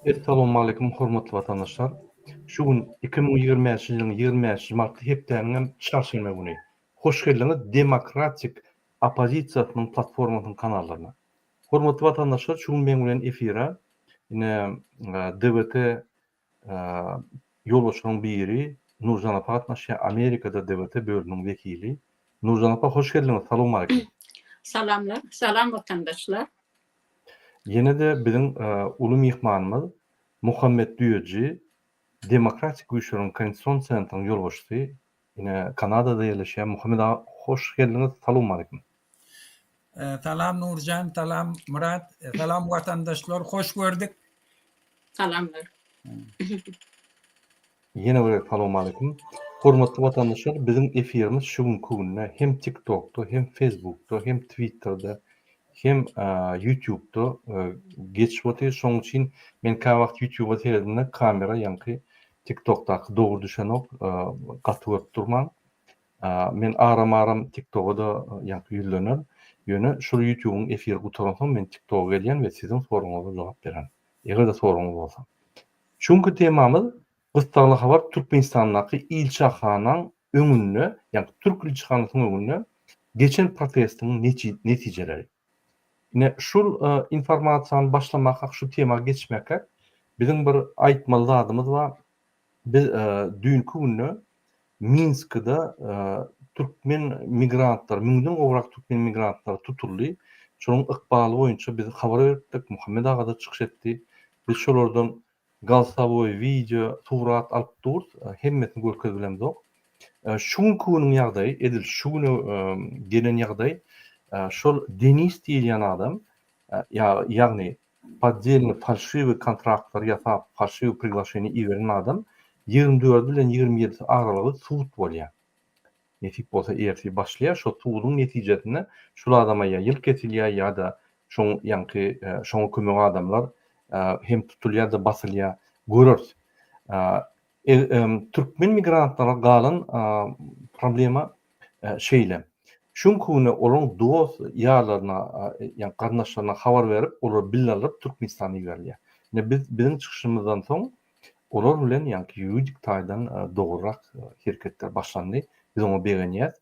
Essalawmaleýkum hormatly watandaşlar. Şu gün 2025 ýylyň 25 marty hepdäniň hem çarşenbe güni. Hoş geldiňiz Demokratik oppozisiýasynyň platformasynyň kanallaryna. Hormatly watandaşlar şu gün meň bilen efire ine DWT ýolbaşçylaryň biri Nurjan apa gatnaşýar Amerikada DWT bölüminiň wekili. Nurjan apa hoş geldiňiz salowmaleýkim. Salamlar, salam watandaşlar. Ýene-de biziň uly myhmanymyz Muhammet Düýeji, Demokratik güýçleriň konstitusion sentriniň ýolbaşçysy, ine Kanadada ýerleşýär. Muhammet aga hoş geldiňiz, salowmaleýkim. Salam Nurjan, salam Myrat, salam watandaşlar, hoş gördük. Salamlar. Ýene bir gezek salowmaleýkim. Hormatly watandaşlar, biziň efirimiz şu günki günde hem TikTokda, hem Facebookda, hem Twitterde, hem YouTubeda geçip otyr. Şonuň üçin men käwagt YouTubea seredende kamera ýaňky TikTokdaky dogry düşenok, gaty görüp durmaň. Men aram-aram TikToga-da ýaňky ýüzlenerin. Ýöne şul YouTubeň efiri gutaransoň men TikToga gelýän we siziň soragyňyza jogap bererin. Eger-de soragyňyz bolsa. Şu günki temamyz Gyssagly habar Türkmenistandaky ilçihanaň öňünde, ýagny türk ilçihanasynyň öňünde geçen protestiň netijeleri. Ine şul informasiýany başlamakak şu tema geçmekek biziň bir aýtmaly zadymyz bar. Biz düýnki günde Minskide türkmen migrantlary, müňden gowrak türkmen migrantlary tutuldy. Şonuň ykbaly boýunça biz habar beripdik, Muhammet aga-da çykyş etdi. Biz şolardan Golsowoý wideo, surat alyp durus, hemmesini görkezip bilemzok. Şu günki günüň ýagdaýy, edil şu güne gelen ýagdaý, şol Denis diýilýän adam, ýagny poddelnyý falşiwiý kontraktlary ýasap, falşiwiý priglaşeniýe iberen adam 24 bilen 27 aralygy sud bolýar. Nesip bolsa ertir başlaýar, şo suduň netijesinde şul adama ýa ýyl kesilýär ýa-da şoň ýaňky şoňa kömek adamlar hem tutulýar-da basylýar. Göreris. Türkmen migrantlara galan problema şeýle. Şu günki olaryň dost ýarlaryna, ýagny garyndaşlaryna habar berip, olar bile alyp Türkmenistana iberilýär. Ine biz biziň çykyşymyzdan soň olar bilen ýaňky ýuridik taýdan dogrurak hereketler başlandy. Biz oňa begenýäs.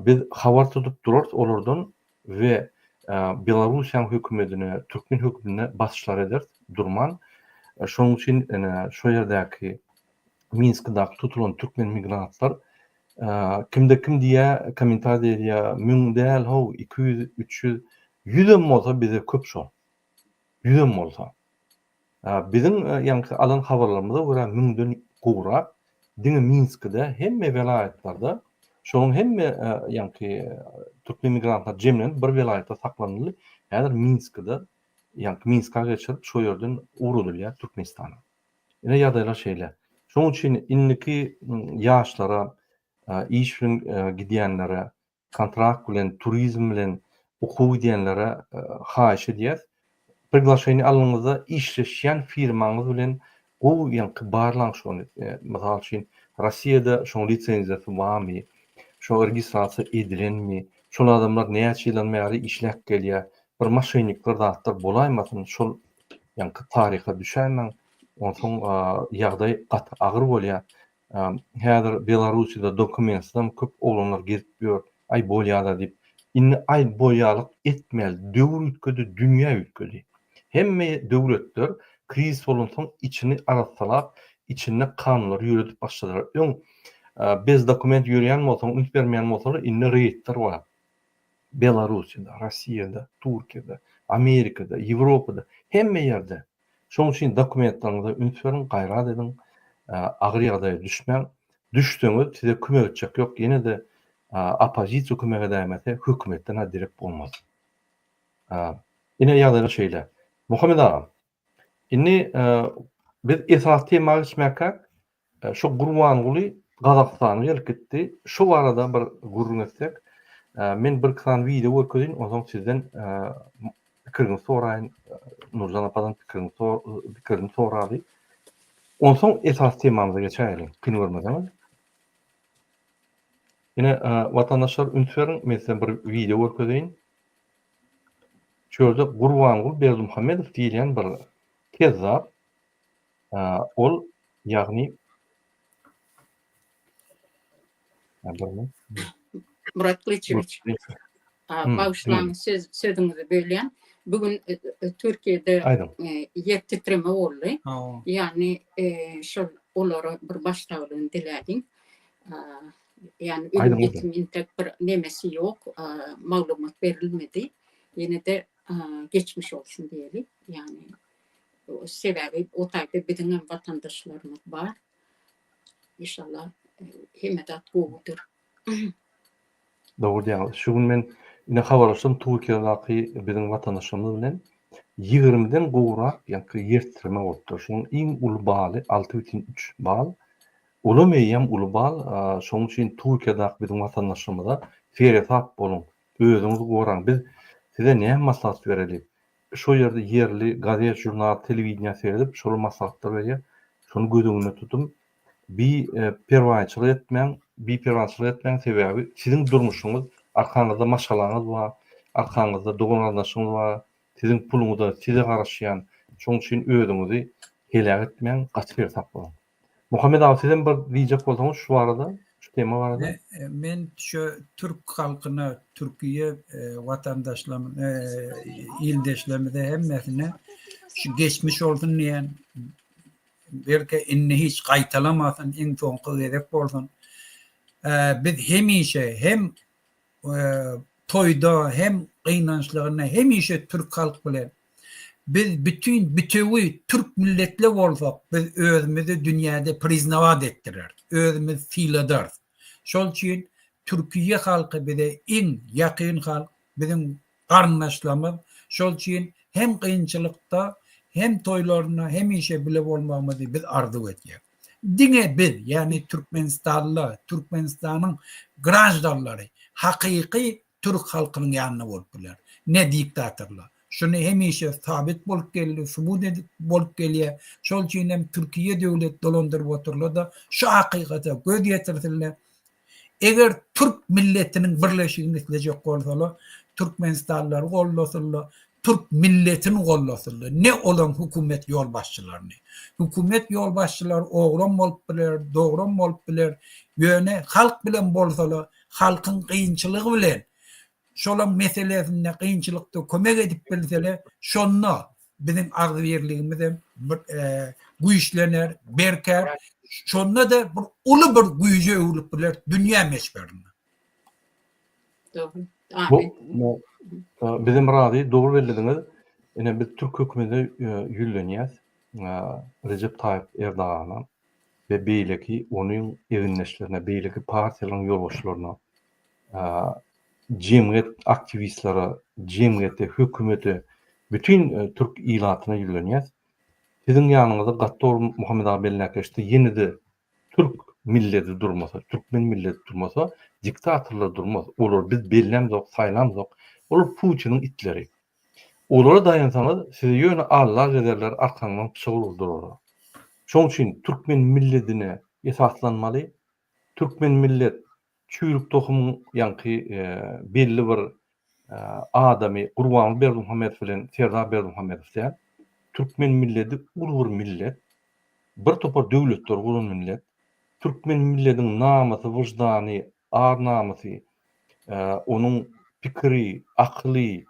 Biz habar tutup durarys olardan we Belarussiýanyň hökümetine, türkmen hökümetine basyşlar ederis durman. Şonuň üçin ine şo ýerdäki Minskdaky tutulan türkmen migrantlar kimde kim diýýär, kommentariýa edýär, müň däl how, 200, 300, ýüzem bolsa bize köp şol. Ýüzem bolsa. Biziň ýaňky alan habarlarymyza görä müňden gowrak diňe Minskide hemme welaýatlarda şonuň hemme ýaňky türkmen migrantlar jemlenip bir welaýatda saklanyldy. Häzir Minskide ýaňky Minska geçirip şo ýerden ugradylýar Türkmenistana. Ine ýagdaýlar şeýle. Şonuň üçin indiki ýaşlara iş bilen gidýänlere kontrakt bilen, turizm bilen okuw gidýänlere haýyş edýäs. Priglaşeniýe alanyňyzda işleşýän firmaňyz bilen gowy ýaňky barlaň şony. Mysal üçin, Rossiýada şoň lisenziýasy barmy? Şo registrasiýa edilenmi? Şol adamlar näçe ýyldan bäri işläp gelýär? Bir moşennikler zatlar bolaýmasyn? Şol ýaňky taryha düşäýmäň. Onsoň ýagdaý gaty agyr bolýar. Häzir Belarussiýada dokumentsizem köp oglanlar gezip ýör, aý bolýada diýip. Indi aý bolýalyk etmäli, döwür üýtgedi, dünýä üýtgedi. Hemme döwletler krizis bolansoň içini arassalap, içinde kanunlary ýöredip başladylar. Öň bez dokument ýörýän bolsaň, üns bermeýän bolsalar, indi reýdler bar. Belarussiýada, Rossiýada, Türkiýede, Amerikada, Ýewropada, hemme ýerde. Şonuň üçin dokumentleriňize üns beriň, gaýrat ediň, agyr ýagdaýa düşmäň. Düşseňiz size kömek etjek ýok, ýene-de oppozisiýa kömek edäýmese hökümetden-ä derek bolmaz. Ine ýagdaýlar şeýle. Muhammet aga, indi biz esasy tema geçmäkäk, Şu Gurbanguly Gazagystana gelip gitdi. Şu barada bir gürrüň etsek. Men bir sany wideo görkezeýin, onsoň sizden pikiriňizi soraýyn. Nurjan apadan pikirini pikirini soraly. Onsoň esasy temamyza geçäýeliň, kyn görmeseňiz. Ine, watandaşlar üns beriň, men size bir wideo görkezeýin. Şu ýerde Gurbanguly Berdimuhamedow diýilýän bir kezzap. Ol ýagny Murat Gylyçewiç. Bagyşlaň söz sözüňizi bölýän. Bu gün e, e, Türkiýede e, ýer titreme boldy. Ýagny şol olara bir baş saglygyny dilädim. Ýagny ölüm ýetim intek bir nemesi ýok, maglumat berilmedi. Ýene-de geçmiş bolsun diýeli. Ýagny sebäbi o taýda biziň hem watandaşlarymyz bar. Inşallah hemme zat gowudyr. Dogry diýýäňiz. Şu gün men ine habarlaşdym Türkiýedäki biziň watandaşlarymyz bilen. Ýigrimiden gowrak ýaňky ýer titreme bolupdyr. Şonuň iň uly baly 6,3 bal. Olam eýýäm uly bal. Şonuň üçin Türkiýedäki biziň watandaşlarymyza seresap boluň, özüňizi goraň. Biz size näme maslahat bereli? Şo ýerde ýerli gazet, žurnal, telewideniýä seredip, şolar maslahatlar berýär. Şony göz öňünde tutup, bi perwaýçylyk etmäň, biperwaýçylyk etmäň, sebäbi siziň durmuşyňyz, arkaňyzda maşgalaňyz bar, arkaňyzda dogan-garyndaşyňyz bar, siziň puluňyza size garaşýan. Şonuň üçin özüňizi heläk etmäň, gaty seresap boluň. Muhammet aga sizem bir diýjek bolsaňyz şu barada, şu tema barada. Men şu türk halkyna, Türkiýe watandaşlarymyz, ildeşlerimize hemmesine şu geçmiş bolsun diýen, belki indi hiç gaýtalamasyn, iň soňky gezek bolsun. Biz hemişe hem toýda hem gynançlygynda hemişe türk halk bilen Biz bütin bütewi türk milletli bolsak biz özümizi dünýäde priznawat etdireris, özümizi syladarys. Şol üçin türkiýe halky bize iň ýakyn halk, biziň garyndaşlarymyz. Şol üçin hem kynçylykda hem toýlarynda hemişe bile bolmagymyzy biz arzuw edýäris. Diňe biz, ýagny türkmenistanlylar, Türkmenistanyň graždanlary hakyky türk halkynyň ýanynda bolup biler. Ne diktatorlar. Şuny hemişe sabit bolup geldi, subut edip bolup gelýär. Şol üçin hem Türkiýe döwlet dolandyryp oturlar-da şu hakykata göz ýetirsinler. Eger türk milletiniň birleşigini islejek bolsalar, türkmenistanlylary gollasynlar, türk milletini gollasynlar, ne olaň hökümet ýolbaşçylaryny. Hökümet ýolbaşçylary ogram bolup biler, dogram bolup biler, ýöne halk bilen bolsalar, halkyň kynçylygy bilen şolaň meselesinde kynçylykda kömek edip bilseler, şonda biziň agzybirligimizem güýçlener, berkär. Şonda-da bir uly bir güýje öwrülip biler dünýä möçberinde. Dogry. Amin. Bizem razy, dogry bellediňiz. Ine biz türk hökümete ýüzlenýäs. Rejep Taýyp Erdogana we beýleki onuň egindeşlerine, beýleki partiýalaryň ýolbaşçylaryna, jemgyýet aktiwistlere, jemgyýete, hökümete, bütin türk ilatyna ýüzlenýäs. Siziň ýanyňyzda gaty dogry Muhammet aga belläp geçdi, ýene-de türk milleti durmasa, türkmen milleti durmasa, diktatorlar durmaz. Olary biz bellämzok, saýlamzok. Olar Putiniň itleri. Olara daýansaňyz, sizi ýöne alla gezerler, arkaňdan pyçak urdurarlar. Şoň üçin türkmen milledine esaslanmaly. Türkmen millet çüýrük tohumyň ýaňky belli bir adamy Gurbanguly Berdimuhamedow bilen Serdar Berdimuhamedow däl. Türkmen milledi uly bir millet. Bir topar döwletleri guran millet. Türkmen millediň namysy, wyždany, ar-namysy, onuň pikiri, akyly,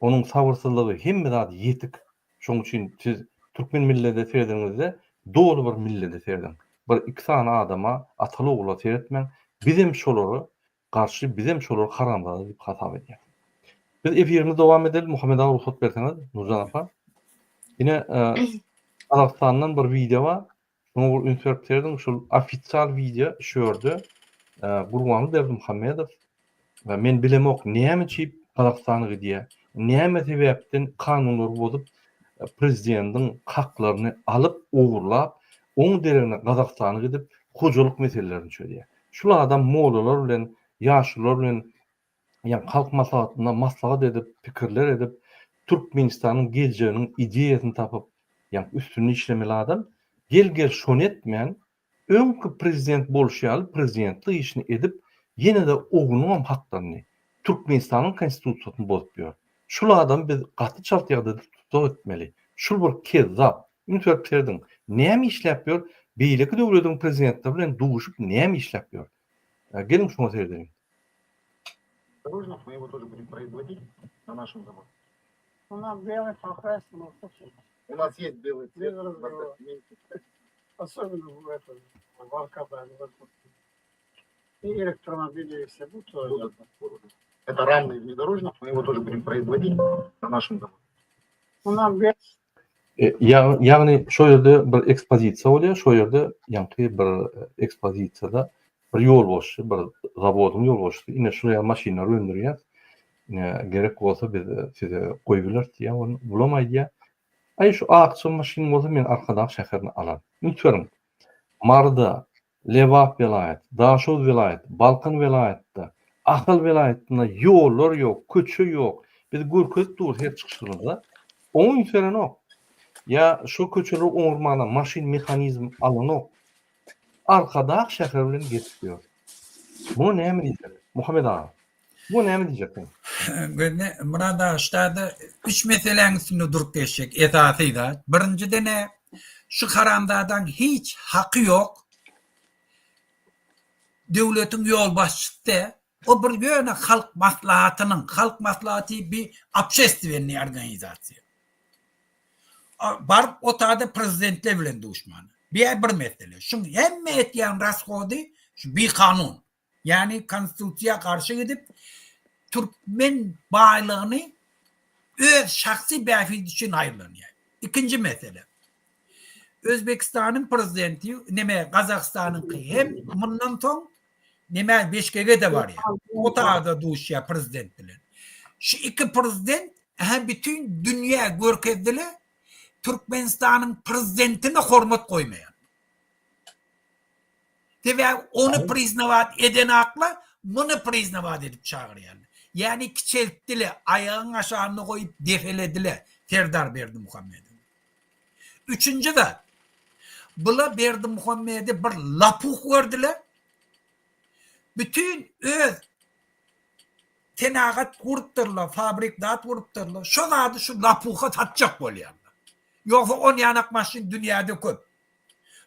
onuň sabyrsyzlygy hemme zady ýetik. Şonuň üçin siz türkmen millede seredeniňizde doly bir millede serediň. Bir iki sany adama, ataly-ogula seretmäň. Bizem şolara garşy, bizem şolary haramzada diýip hasap edýäris. Biz efirimizi dowam edeli, Muhammet aga rugsat berseňiz, Nurjan apa. Ine, Gazagystandan bir wideo bar. Şoňa bir üns berip serediň, şol ofisial wideo şu ýerde Gurbanguly Berdimuhamedow men bilemok näme üçin Gazagystana gidýär, näme sebäpden kanunlary bozup prezidentiň haklaryny alyp ogurlap oň deregine Gazagystana gidip hojalyk meselelerini çözýär. Şul adam mollalar bilen ýaşulular bilen ýagny halk maslahatynda maslahat edip, pikirler edip, Türkmenistanyň geljeginiň ideýasyny tapyp, ýagny üstünde işlemeli adam, gel-gel şony etmän, öňki prezident bolşy ýaly prezidentlik işini edip, ýene-de oglunyňam haklaryny, Türkmenistanyň konstitusiýasyny bozup ýör. Şul adamy biz gaty çalt ýagdaýda tussag etmeli. Şul bir kezzap. Üns berip serediň. Näme işläp ýör? Beýleki döwlediň prezidentleri bilen duşup näme işläp ýör? Geliň şuňa seredeliň. Осторожно, мы его тоже будем производить на нашем заводе. У нас белый покрасим, У нас есть белый цвет Без в разговора. ассортименте. особенно в этом, в Аркадане. в этом. И электромобили все будут. тоже. Будут, будут. Это рамный внедорожник, мы его тоже будем производить на нашем заводе. У нас белый Ýagny şo ýerde bir ekspozisiýa bolýar, şo ýerde ýaňky bir ekspozisiýada bir ýolbaşçy, bir zawodyň ýolbaşçysy ine şular ýaly maşynlary öndürýäs, ine gerek bolsa biz size goýup bileris diýýär, ony bulam aýdýar. Aý şu akja maşyn bolsa men Arkadag şäherine alaryn. Üns beriň, Maryda Lebap welaýaty, Daşoguz welaýaty, Balkan welaýatda, Ahal welaýatynda ýollar ýok, köçe ýok. Biz görkezip durus her çykyşymyzda. Oňa üns berenok. Ýa şo köçeleri oňurmana maşyn, mehanizm alanok. Arkadag şäheri bilen gezip ýör. Muňa näme diýjek? Muhammet aga. Muňa näme diýjek sen? Gözle, Myrat aga, ştada üç meseläň üstünde durup geçjek, esasy zat. Birinjiden-ä, şu haramzadaň hiç haky ýok. Döwletiň ýolbaşçysy-da, o bir ýöne halk maslahatynyň, halk maslahaty bir obşestwennyý organizasiýa. Baryp o taýda prezidentler bilen duşmany. Bu-ä bir mesele. Şuň hemme etýän rashody şu bikanun. Ýagny konstitusiýa garşy gidip, türkmen baýlygyny öz şahsy bähbidi üçin aýyrlanýar. Ikinji mesele. Özbegistanyň prezidenti, neme Gazagystanyňky hem mundan soň neme Beşkege-de barýar. O taýda duşýar prezident bilen. Şu iki prezident hem bütin dünýä görkezdiler, Türkmenistanyň prezidentine hormat goýmaýar. Sebäbi ony priznawat edenakla muny priznawat edip çagyrýarlar. Ýagny kiçeltdile, aýagyň aşagynda goýup depeledile Serdar Berdimuhamedowy. Üçünji zat, bula Berdimuhamedi bir lapuh gördüler. Bütin öz senagat gurupdyrlar, fabrik zat gurupdyrlar. Şo zady şu lapuha satjak bolýarlar. Ýogsa on ýanak maşyn dünýäde köp.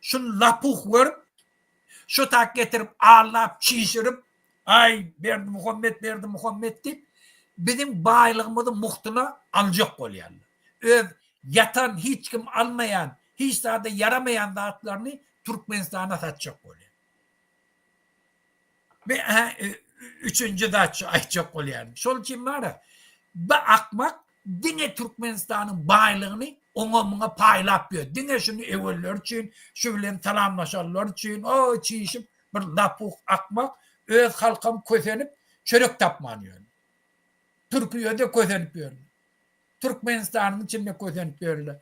Şuny lapuh görüp, şu tak getirip aldap, çişirip, aý, Berdimuhammet, Berdimuhammet diýip, biziň baýlygymyzy mugtuna aljak bolýarlar. Öz ýatan, hiç kim almaýan, hiç zada ýaramaýan zatlaryny Türkmenistana satjak bolýar. Ve hä, üçünji zat şu aýtjak bolýarym. Şol üçin bar-a, bu akmak diňe Türkmenistanyň baýlygyny oňa-muňa paýlap ýör. Diňe şuny öwenler üçin, şu bilen salamlaşanlar üçin, o çişip bir lapuh akmak, öz halkam kösenip çörek tapman ýör. Türkiýede kösenip ýör. Türkmenistanyň içinde kösenip ýörler.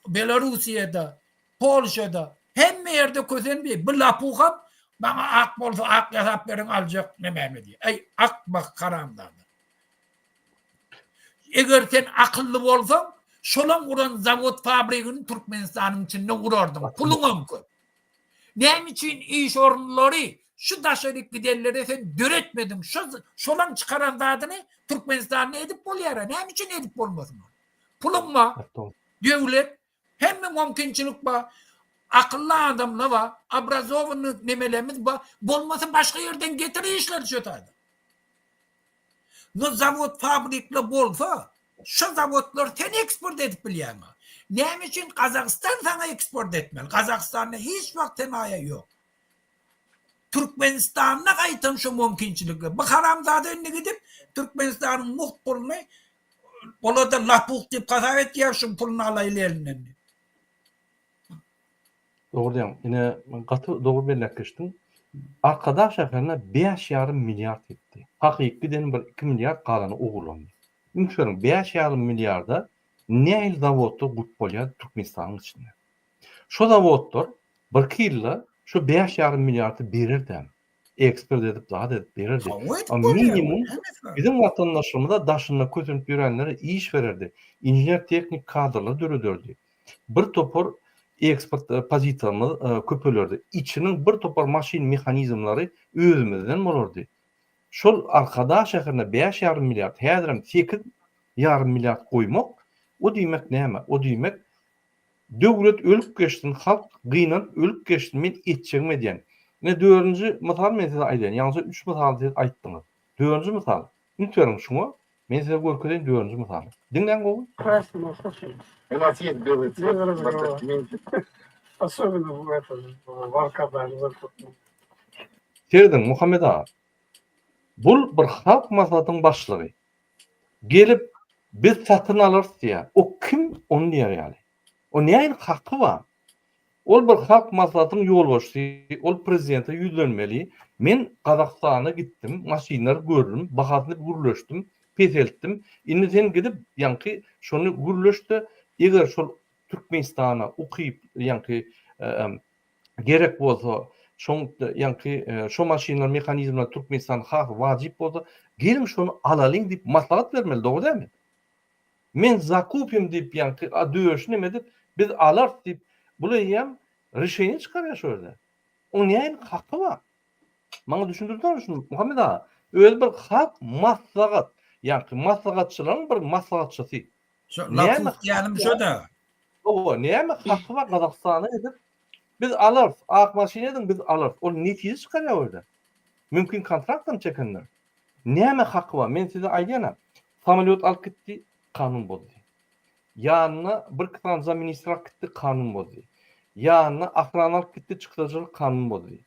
Belarussiýada, Polşada, hemme ýerde kösenip, bu lapuham maňa ak bolsa ak ýasap beriň aljak nemäme diýýär. Eý, akmak haramzada. Eger sen akylly bolsaň, şolaň guran zawod fabrigini Türkmenistanyň içinde gurardyň. Puluňam köp. Näme üçin iş orunlary şu daşaryk gidenlere sen döretmediň? Şu şolaň çykaran zadyny Türkmenistanda edip bolýar-a. Näme üçin edip bolmasyn ony? Puluň bar. Döwlet hemme mümkinçilik bar. Akylly adamlar bar. Obrazowanyý nemelerimiz bar. Bolmasa başga ýerden getir işleri şu taýda. No zawod fabrikler bolsa, şo zawodlary sen eksport edip bilýäňmi? Näme üçin Gazagystan saňa eksport etmeli? Gazagystanda hiç wagt senaýa ýok. Türkmenistanda gaýtam şo mümkinçilikler. Bu haramzada indi gidip Türkmenistanyň mugt puluny olar-da lapuh diýip hasap etýär, şuň puluny alaýyl elinden diýip. Dogry diýýäň. Ine, gaty dogry belläp geçdiň. Arkadag şäherine bäş ýarym milliard gitdi. Hakyky giden bir iki milliard galany ogurlandy. Üns beriň, bäş ýarym milliarda nähili zawodlar gurup bolýar Türkmenistanyň içinde. Şo zawodlar birki ýylda şo bäş ýarym milliardy bererdäm. Eksport edip, zat edip bererdi. Minimum biziň watandaşlarymyza daşynda kösenip ýörenlere iş bererdi. Inžener-tehnik kadrlar dörederdi. Bir topar eksport pozisiýamyz köpelerdi. Içiniň bir topar maşyn mehanizmleri özümizden bolardy. Şol Arkadag şäherine bäş ýarym milliard, häzirem sekiz ýarym milliard goýmak, o diýmek näme? O diýmek. Döwlet ölüp geçsin, halk gynanyp ölüp geçsin, men etjegimi edýän. Ine dördünji mysal men size aýdaýyn. Ýalňyşa üç mysaly siz aýtdyňyz. Dördünji mysal. Üns beriň şuňa. Men size görkezeýin dördünji mysaly. Diňläň gowy. Krasnyý слушай. U nas есть белый цвет в ассортименте. Особенно в этом, в Аркадане. Serediň, Muhammet aga. Bul bir halk maslahatynyň başlygy. Gelip, biz satyn alarys diýýär. O kim ony diýer ýaly? O nähili haky bar? Ol bir halk maslahatynyň ýolbaşçysy, ol prezidente ýüzlenmeli. Men Gazagystana gitdim, maşynlary gördüm, bahasyny gürleşdim, peseltdim. Indi sen gidip, ýaňky şony gürleş-de, eger şol Türkmenistana ukyp, ýaňky gerek bolsa, şoň ýaňky şo maşynlar, mehanizmler Türkmenistana has wajyp bolsa, geliň şony alalyň diýip maslahat bermeli, dogry dälmi? Men zakupim diýip ýaňky a döşüni neme edip, biz alarys diýip, bul eýýäm rişeniýe çykarýar şo ýerde. Oň nähili haky bar? Maňa düşündirseňiz şuny Muhammet aga. Özi bir halk maslahat, ýaňky maslahatçylaryň bir maslahatçysy. Şo lafuz diýýänim şo-da. Hawa, näme haky bar Gazagystana gidip, biz alarys, ak maşyn ediň, biz alarys. Ol netije çykarýar o ýerde. Mümkin kontraktam çekendir. Näme haky bar? Men size aýdýan-a, samolýot alyp gitdi, kanun bozdy. Ýanyna birki sany zamministr alyp gitdi, kanun bozdy. Ýanyna ohrana alyp gitdi, çykdajyly kanun bozdy.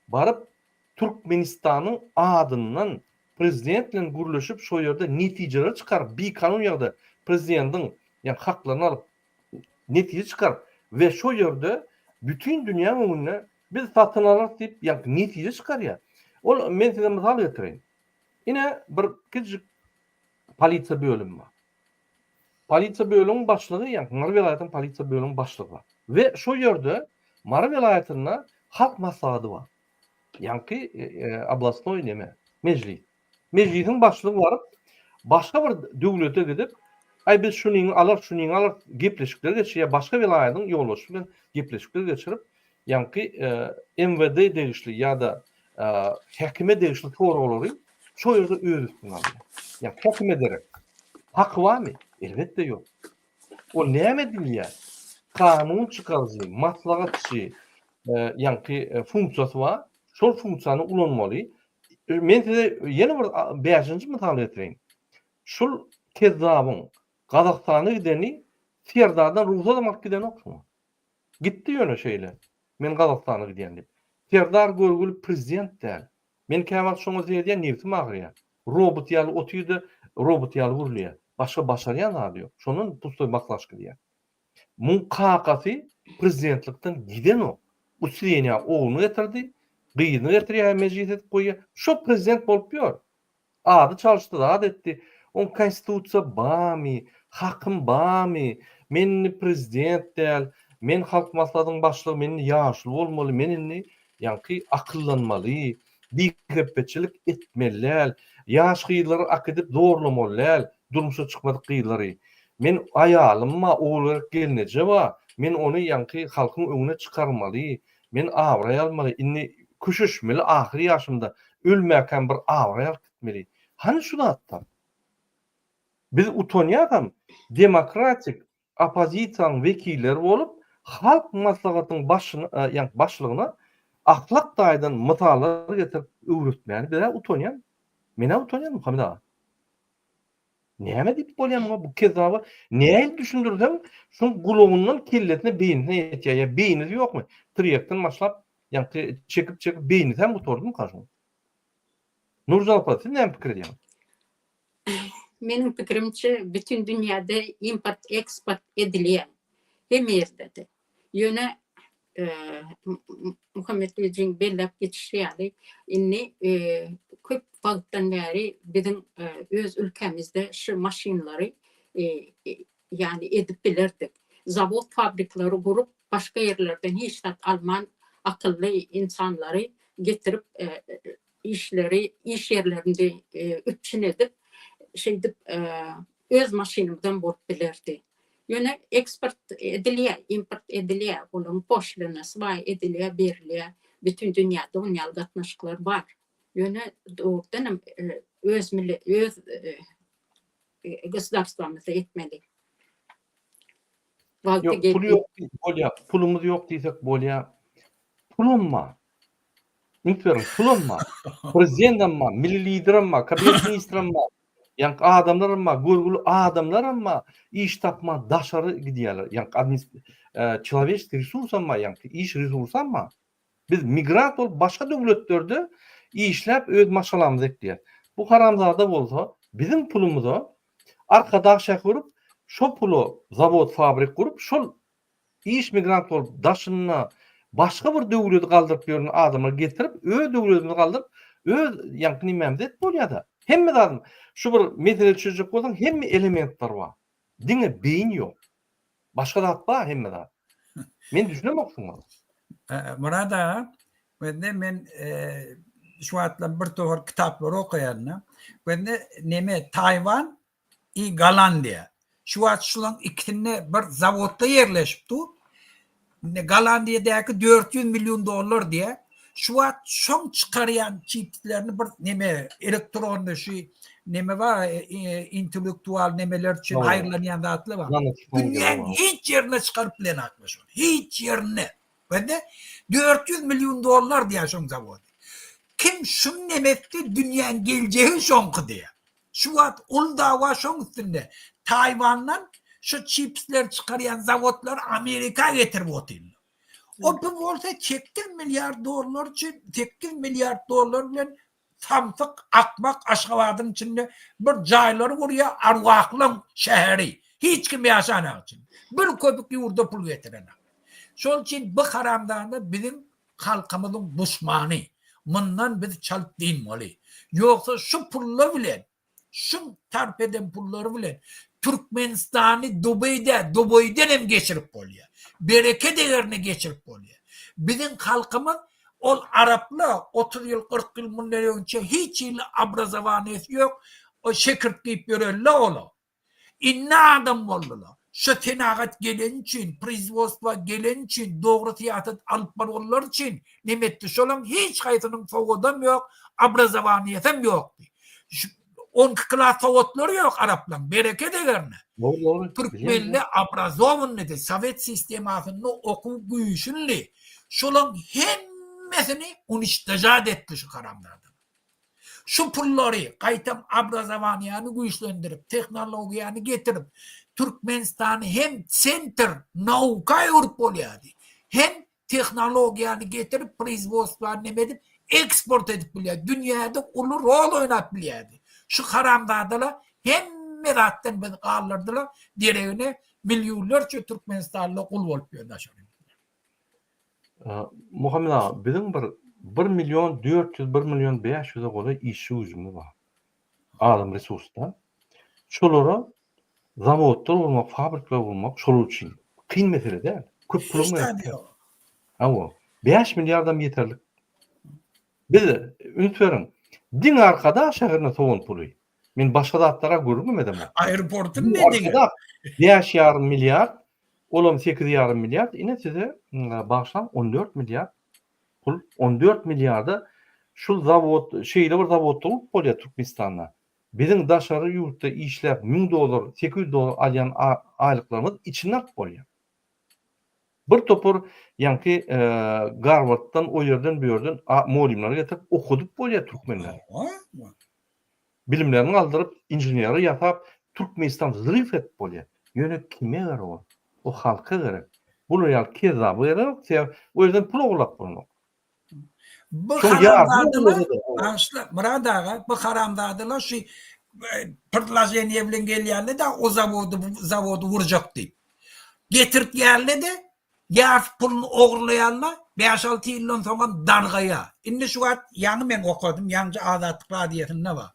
Baryp Türkmenistanyň adyndan prezident bilen gürleşip şo ýerde netijeler çykaryp bikanun ýagdaý prezidentiň ýa haklaryny alyp netije çykaryp we şo ýerde bütin dünýäň öňünde biz satyn alarys diýip ýa netije çykarýar. Ol men size mysal getireýin. Ine bir kiçijik polisiýa bölümi bar. Polisiýa bölümiň başlygy ýa Mary welaýatynyň polisiýa bölümiň başlygy bar. We şo ýerde Mary welaýatynda halk maslahady bar. Ýaňky oblastnoý neme, mejlis. Mejlisiň başlygy baryp, başga bir döwlete gidip, aý biz şunyňy alarys, şunyňy alarys gepleşikler geçirýär, başga welaýatyň ýolbaşçysy bilen gepleşikler geçirip, ýaňky MWD degişli ýa-da häkime degişli soraglary şo ýerde öz üstüne alýar. Ýa häkime derek. Haky barmy? Elbetde ýok. Ol näme diýýär? Kanun çykaryjy, maslahatçy, ýaňky funksiýasy bar. Şol funksiýany ulanmaly. Men size ýene bir bäşinji mysal getireýin. Şul kezzabyň Gazagystana gideni Serdardan rugsadam alyp gidenok şuňa. Gitdi ýöne şeýle. Men Gazagystana gidýän diýip. Serdar görgüli prezident däl. Men käwagt şoňa seredýän nebsim agyrýar. Robot ýaly otyr-da robot ýaly gürleýär. Başga başarýan zady ýok. Şondan pustoý baklaşka diýýär. Muň kakasy prezidentlikden gidenok. Uslenýa ogluny getirdi, gyzyny getirýär mejlis edip goýýar. Şo prezident bolup ýör. Ady çalyşdy zat etdi. Oň konstitusiýa bamy, hakym bamy, men indi prezident däl, men halk maslahatynyň başlygy, men indi ýaşuly bolmaly, men indi ýaňky akyllanmaly, bihepbeçilik etmeli däl, ýaş gyzlary akidip zorlamaly däl, durmuşa çykmadyk gyzlary. Men aýalym bar, Ogulgerek gelneje bar, men ony ýaňky halkyň öňüne çykarmaly, men abraý almaly, indi köşeşmeli ahyry ýaşymda, ölmäkäm bir abraý alyp gitmeli. Hany şu zatlar? Biz utanýasam demokratik oppozisiýanyň wekilleri bolup, Halk Maslahatynyň başyna, ýa başlygyna ahlak taýdan mysallar getirip öwretmäni biz-ä utanýan. Men-ä utanýan Muhammet aga. Näme diýip bolýar muňa bu kezzaba nähili düşündirseň şuň gulagyndan kellesine beýnisine ýetýär ýa beýnisi ýokmy tirýekden başlap ýaňky çekip çekip beýnisem gutardymyka şuň Nurjan apa siz näme pikir edýäňiz? Meniň pikirimçe bütin dünýäde import eksport edilýär hemme ýerde-de. Ýöne Muhammet Güýjüň belläp geçişi ýaly, indi köp wagtdan bäri biziň öz ülkämizde şu maşynlary ýagny edip bilerdik. Zawod fabrikleri gurup, başga ýerlerden hiç zat alman, akylly ynsanlary getirip işleri, iş ýerlerini üpjün edip, şeýdip öz maşynymyzam bolup bilerdi. Ýöne eksport edilýär, import edilýär, olaryň poşlinasy bar, edilýär, berilýär. Bütin dünýäde onuň ýaly gatnaşyklar bar. Ýöne dogrudan hem öz millet, öz gosudarstwamyzda etmeli. Wagty Ýok, pul geldi. ýok diýip bolýar. Pulumyz ýok diýsek bolýar. Pulam bar. Üns beriň, pulam bar. Prezidentam bar, milli lideram bar, kabinet ministrem bar. Ýaňky adamlaram bar, görgüli adamlaram bar. Iş tapman daşary gidýärler. Ýaňky administ çelowečeskiý resursam bar, ýaňky iş resursam bar. Biz migrant bolup başga döwletlerde işläp öz maşgalamyzy ekleýäs. Bu haramzada bolsa biziň pulumyza Arkadag şäheri gurup, şo pula zawod fabrik gurup, şol iş migrant bolup daşynda başga bir döwledi galdyryp ýören adamlary getirip öz döwledimizi galdyryp öz ýaňky nimämizi edip bolýada. Hemme zadyň şu bir mesele çözjek bolsaň hemme elementler bar. Diňe beýin ýok. Başga zat bar hemme zat. Men düşünemok şuňa. Myrat aga, bende men şu wagtlar bir topar kitaplary okaýan-da. Bende neme Taýwan i Gollandiýa. Şu wagt şulaň ikisinde bir zawodda ýerleşip dur. Indi Gollandiýadaky 400 million dollar diýýär. Şu wagt şoň çykarýan çipslerini bir neme elektronny şu neme bar intellektual nemeler üçin haýyrlanýan zatlar bar. Dünýäň hiç ýerine çykaryp bilenaklar şony. Hiç ýerine. Bende 400 million dollar diýýär şoň zawody. Kim şuny neme etse dünýäň geljegi şoňky diýýär. Şu wagt uly dawa şoň üstünde. Taýwandan şu çipsleri çykarýan zawodlary Amerika getirip otyrlar. O bu bolsa 8 milliard dollar üçin 8 milliard dollar bilen samsyk akmak Aşgabadyň içinde bir jaýlary gurýar arwahlaň şäheri. Hiç kim ýaşanak içinde. Bir köpük ýurda pul getirenak. Şol üçin bu haramzada biziň halkymyzyň duşmany. Mundan biz çalt dynmaly. Ýogsa şu pullar bilen, şuň sarp eden pullary bilen Türkmenistany Dubeý däl, Dubaýdan hem geçirip bolýar. Bereke degerine geçirip bolýar. Biziň halkymyz ol arapla 30 ýyl, 40 ýyl mundan öňçe hiç hili obrazowaniýasy ýok, o şekirt diýip ýörenler olar. Indi adam boldular. Şu senagat geleni üçin, proizwodstwa geleni üçin, dogry syýasat alyp barganlary üçin neme etdi. Şolaň hiç haýsynyň sowadam ýok, obrazowaniýasam ýokdy. Şu onki klas sowatlary ýok araplaň, bereket egerine. Dogry, dogry. Türkmenler obrazowanydy, sowet sistemasynda okuw güýçlidi. Şolaň hemmesini uniçtožat etdi şu haramzadalar. Şu pullary gaýtam obrazowaniýany güýçlendirip, tehnologiýany getirip, Türkmenistany hem sentr nauka öwrüp bolýardy, hem tehnologiýany getirip, proizwodstwany neme edip, eksport edip bilýärdi, dünýäde uly rol oýnap bilýärdi. Şu haramzadalar hemme zatdan bizi galdyrdylar, deregine millionlarça türkmenistanlylar gul bolup ýör daşary ýurtda. Muhammet aga, biziň bir bir million 400, bir million 500-e golaý işçi güýjümiz bar. Adam resursda. Şolara zawodlar gurmak, fabrikler gurmak şolar üçin kyn mesele däl. Köp puluň gerek däl. Hawa, 5 milliardam ýeterlik. Biz üns beriň, diňe Arkadag şäherine sowan puly. Men başga zatlara gürrüňem edemok. Aeroportyny ne diňe? 5,5 milliard Olam 8,5 milliard, ine size bagyşlaň 14 milliard pul, 14 milliarda şul zawod, şeýle bir zawodda gurup bolýar Türkmenistanda. Biziň daşary ýurtda işläp 1000 dollar, 800 dollar alýan aýlyklarymyz içinde alyp bolýar. Bir topar ýaňky Garwarddan, o ýerden, bu ýerden mugallymlary getirip okadyp bolýar türkmenleri. Bilimlerini galdyryp, inženeri ýasap, Türkmenistan zryf edip bolýar. Ýöne kime gerek ol? O halka gerek. Bular ýaly kezzaba geregok, sebäbi o ýerden pul ogurlap bolanok. Bu haramzadalar, bagyşla Myrat aga, bu haramzadalar şu predloženiýe bilen gelýärler-de, o zawody, bu zawody gurjak diýip. Getirtýärler-de, Ýarty puluny ogurlaýarlar, bäş-alty ýyldan soňam dargaýar. Indi şu wagt ýaňy men okadym, ýaňja Azatlyk radiosynda bar.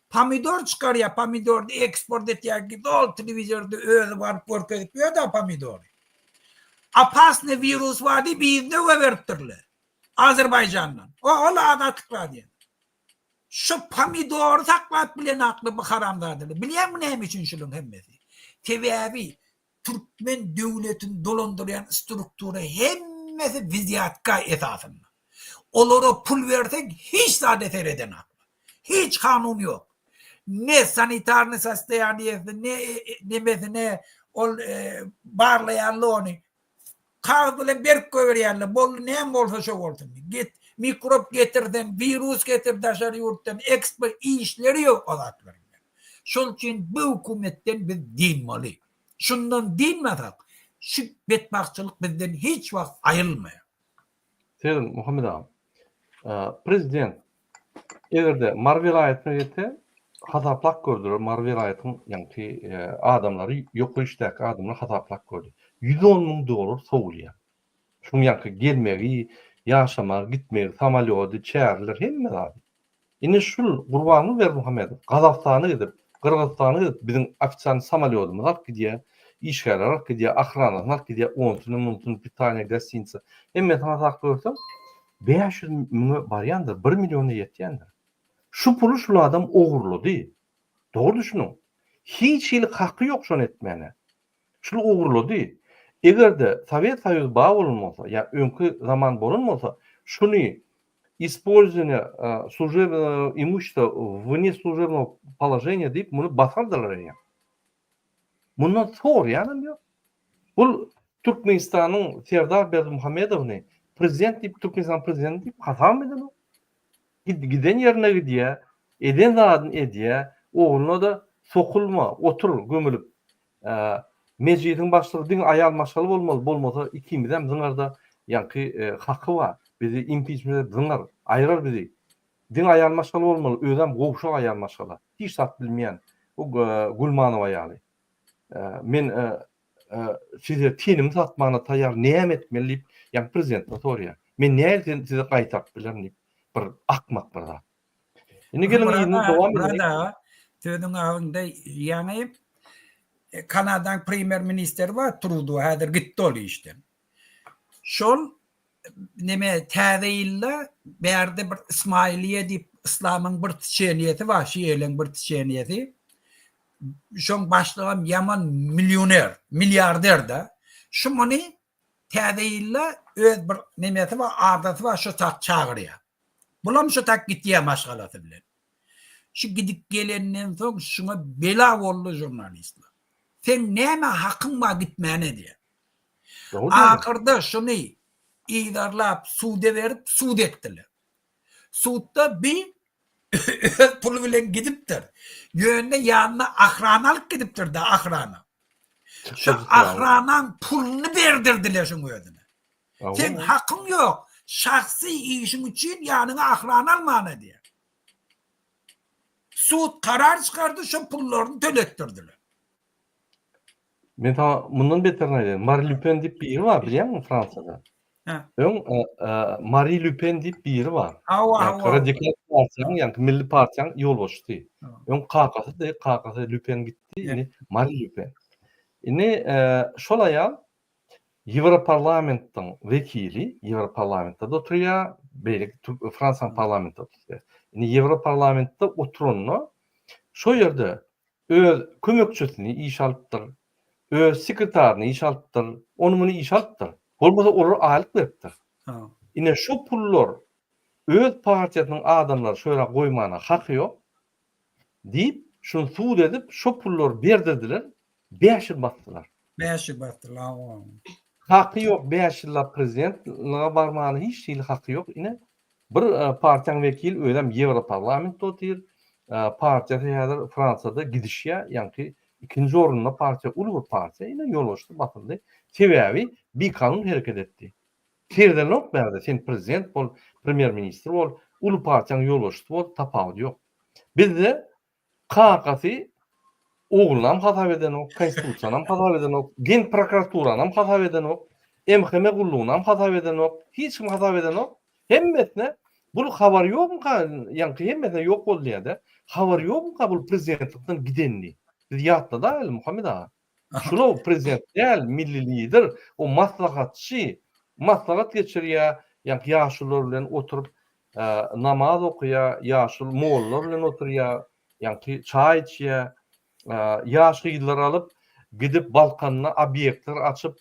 Pomidor çykarýar, pomidoryny eksport etýär, doly telewizorda özi baryp görkezip ýör-dä pomidory. Opasnyý wirus bar diýip yzyna goýberipdirler. Azerbaýjandan. O ol Azatlyk radiosynda. Şu pomidory saklap bilenakly bu haramzadalar. Bilýäňmi näme üçin şularyň hemmesi? Sebäbi Türkmen döwletini dolandyrýan struktura hemmesi wzýatka esasynda. Olara pul berseň hiç zada seredenaklar. Hiç kanun ýok. Ne sanitarnyý sostoýaniýesi, ne nemesine. Ol barlaýarlar ony. Kagyz bilen berip goýberýärler. Boldy näme bolsa şo bolsun. Get mikrop getirseň, wirus getir daşary ýurtdan, eksport işleri ýok o zatlaryň. Şol üçin bu hökümetden biz dynmaly. Şundan dynmasak, şu betbagtçylyk bizden hiç wagt aýrylmaýar. Sezin Muhammet aga. Prezident eger-de Mary welaýatyna gelse, hasaplap gördüler, Mary welaýatyň ýaňky adamlary, ýokary işdäki adamlar hasaplap gördi. 110 müň dollar sowulýar. Şuň ýaňky gelmegi, ýaşamagy, gitmegi, samolýody, çäreler, hemme zady. Indi şul Gurbanguly Berdimuhamedow Gazagystana gidip, Gyrgyzystana gidip biziň ofitsialnyý samolýodymyzy alyp gidýär, işgärleri alyp gidýär, ohranasyny alyp gidýär, onsuny, munsuny, pitaniýa, gostinitsa, hemmesini hasaplap görseň, 500 müňe barýandyr, bir milliona ýetýändir. Şu puly şul adam ogurlady. Dogry düşüniň. Hiç hili haky ýok şony etmäne. Şul ogurlady. Eger-de Sowet Soýuzy bar bolan bolsa, ýa öňki zaman bolan bolsa, şuny ispolzowaniýe služebnogo imushestwa wne služebnogo položeniýa diýip muny basardylar eýýäm. Mundan soraýanam ýok. Bul Türkmenistanyň Serdar Berdimuhamedowyny prezident diýip, Türkmenistanyň prezidenti diýip hasabam edenok. Giden ýerine gidýär, eden zadyny edýär, ogluna-da sokulma, otur gömülip. Mejlisiň başlygy diňe aýal maşgala bolmaly, bolmasa ikimizem zyňarda ýaňky haky bar, bizi impiçment edip zyňar, aýyrar bizi. Diňe aýal maşgala bolmaly, özem gowşak aýal maşgala, hiç zat bilmeýän, bu Gulmanowa ýaly. Men size tenimi satmana taýýar, näme etmeli diýip, ýaňky prezidentden soraýar. Men nähili size gaýtaryp bilerin diýip, bir akmak bir zat. Indi geliň yzyny dowam edeýin. Myrat aga, sözüň agynda ýaňy Kanadaň premýer ministeri bar Trudo, häzir gitdi ol işden. Şol neme täze ýylda bärde bir Ismailiýe diýip yslamyň bir tiçeniýesi bar, şieleň bir tiçeniýesi. Şoň başlygam ýaman millioner, milliarder-de. Şu muny täze ýylda öz bir nemesi bar, adasy bar, şo tak çagyrýar. Bulam şo tak gitýär maşgalasy bilen. Şu gidip gelenden soň şuňa bela boldy žurnalistler. Seň näme hakyň bar gitmäne diýýär. Ahyrda şuny yzarlap suda berip sud etdiler. Sudda bi öz puly bilen gidipdir. Ýöne ýanyna ahrana alyp gidipdir-de, ahrana. Şu ahranaň puluny berdirdiler şuň özüne. Seň hakyň ýok, şahsy işiň üçin ýanyňa ahrana almana diýýär. Sud karar çykardy, şo pullaryny töletdirdiler. Men saňa mundan beterini aýdaýyn. Mari Le Pen diýip biri bar, bilýäňmi Fransiýada? Öň Mari Le Pen diýip biri bar. Hawa, hawa. Radikal partiýanyň, ýagny milli partiýanyň ýolbaşçysy. Öň kakasydy, kakasy Le Pen gitdi, indi Mari Le Pen. Indi şol aýal Ýewroparlamentdiň wekili, Ýewroparlamentde-de oturýar, beýleki Fransiýanyň parlamentinde oturýar. Indi Ýewroparlamentde oturanda şo ýerde öz kömekçisini işe alypdyr, öz sekretaryny işe alypdyr, ony-muny işe alypdyr. Bolmasa olara aýlyk beripdir. Ine şo pullar öz partiýasynyň adamlary şo ýere goýmana haky ýok diýip, şuny sud edip, şo pullary berdirdiler, bäş ýyl basdylar. Bäş ýyl basdylar, hawa. Haky ýok bäş ýyllap prezidentlige barmana hiç hili haky ýok ine Bir partiýaň wekili özem Ýewroparlamentde otyr. Partiýasy häzir Fransiýada gidişýär, ýaňky ikinji orunda partiýa, uly bir partiýa, ine ýolbaşçysy basyldy. Sebäbi bikanun hereket etdi. Serdenok bärde sen prezident bol, premýer ministr bol, uly partiýaň ýolbaşçysy bol, tapawudy ýok. Bizde Kakasy oglunam hasap edenok, konstitusiýanam hasap edenok, genprokuraturanam hasap edenok, MHM gullugynam hasap edenok, hiç kim hasap edenok. Hemmesine bul habary ýokmyka, ýaňky hemmesine ýok boldy diýýär-de. Habary ýokmyka bul prezidentlikden gidenini? Biz ýatladaýaly Muhammet aga. Şular prezident däl, milli lider, o maslahatçy, maslahat geçirýär, ýaňky ýaşulular bilen oturyp namaz okaýar, ýaşuly mollalar bilen oturýar, ýaňky çaý içýär, ýaş gyzlary alyp gidip Balkanda obýektler açyp,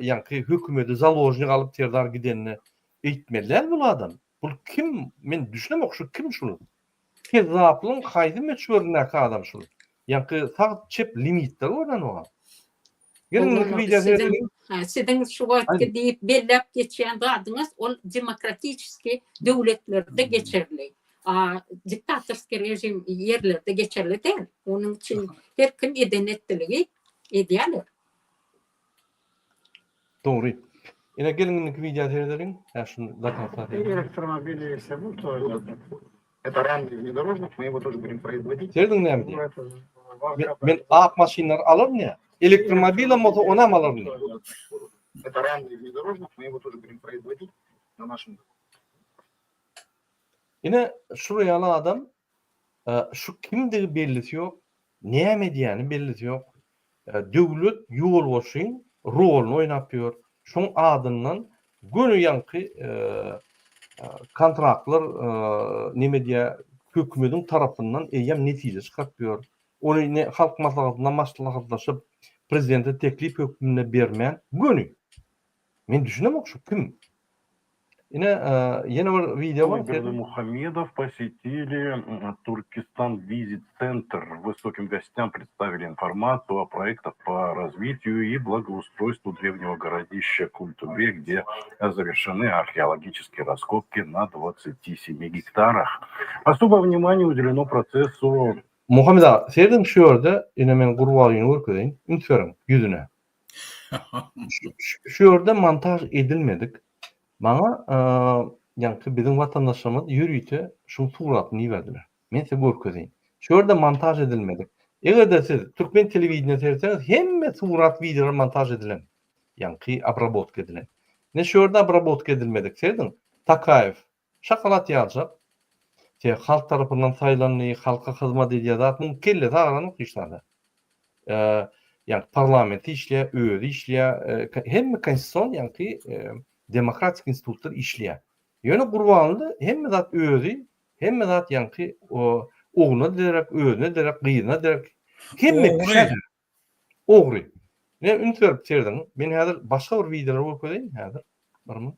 ýaňky hökümeti založnik alyp Serdar gidende eýtmeli däl bul adam. Bul kim? Men düşünemok şu kim şul? Kezzaplygyň haýsy möçberindäki adam şul? Ýaňky sag çep limitleri görnenok. Geliň indiki wideo seredeliň. Siziň şu wagtky diýip belläp geçýän zadyňyz ol demokratiçeskiý döwletlerde geçerli. A diktatorskiý režim ýerlerde geçerli däl. Onuň üçin her kim eden etdiligi edýärler. Dogry. Ine geliň indiki wideo seredeliň. Hä şuny do konca seredeliň. Elektromobili ýese bu toýlarda. Это рамный внедорожник, мы его тоже будем производить. Serediň näme diýýär. Men ak maşynlary alaryn ýa. Elektromobilam bolsa onam alaryn diýýär. Это рамный внедорожник, мы его тоже будем производить на нашем. Ine şular ýaly adam şu kimdigi bellisi ýok, näme edýäni bellisi ýok. Döwlet ýolbaşyň roluny oýnap ýör. Şoň adyndan göni ýaňky kontraktlar neme diýýär, hökümediň tarapyndan eýýäm netije çykaryp ýör. Ony ne Halk Maslahatynda maslahatlaşyp, prezidente teklip hökmünde bermän, göni. Men düşünemok şu kim? Ine, ýene bir wideo bar. Berdimuhamedow посетили Туркестан Визит Центр. Высоким гостям представили информацию о проектах по развитию и благоустройству древнего городища Культубе, где завершены археологические раскопки на 27 гектарах. Особое внимание уделено процессу Muhammet aga, serediň şu ýerde, ine men Gurbalyny görkezeýin, üns beriň ýüzüne. Şu ýerde montaž edilmedik. Maňa ýaňky biziň watandaşlarymyz ýörite şuň suratyny iberdiler. Men size görkezeýin. Şu ýerde montaž edilmedik. Eger-de siz türkmen telewideniýe seretseňiz hemme surat wideolar montaž edilen. Ýaňky obrabotka edilen. Ine şu ýerde obrabotka edilmedik. Serediň. Takaýew şokolad ýaljak. Te halk tarapyndan saýlandy, halka hyzmat edýär zat. Muň kellesi agyranok hiç zada. Ýagny parlament işleýär, özi işleýär, hemme konstitusion ýagny demokratik institutlar işleýär. Ýöne Gurbanguly hemme zat özi, hemme zat ýagny ogluna derek, özüne derek, gyzyna derek, hemme kişä derek. Ogry. Ine üns berip serediň. Men häzir başga bir wideolar görkezeýin häzir. Bir minut.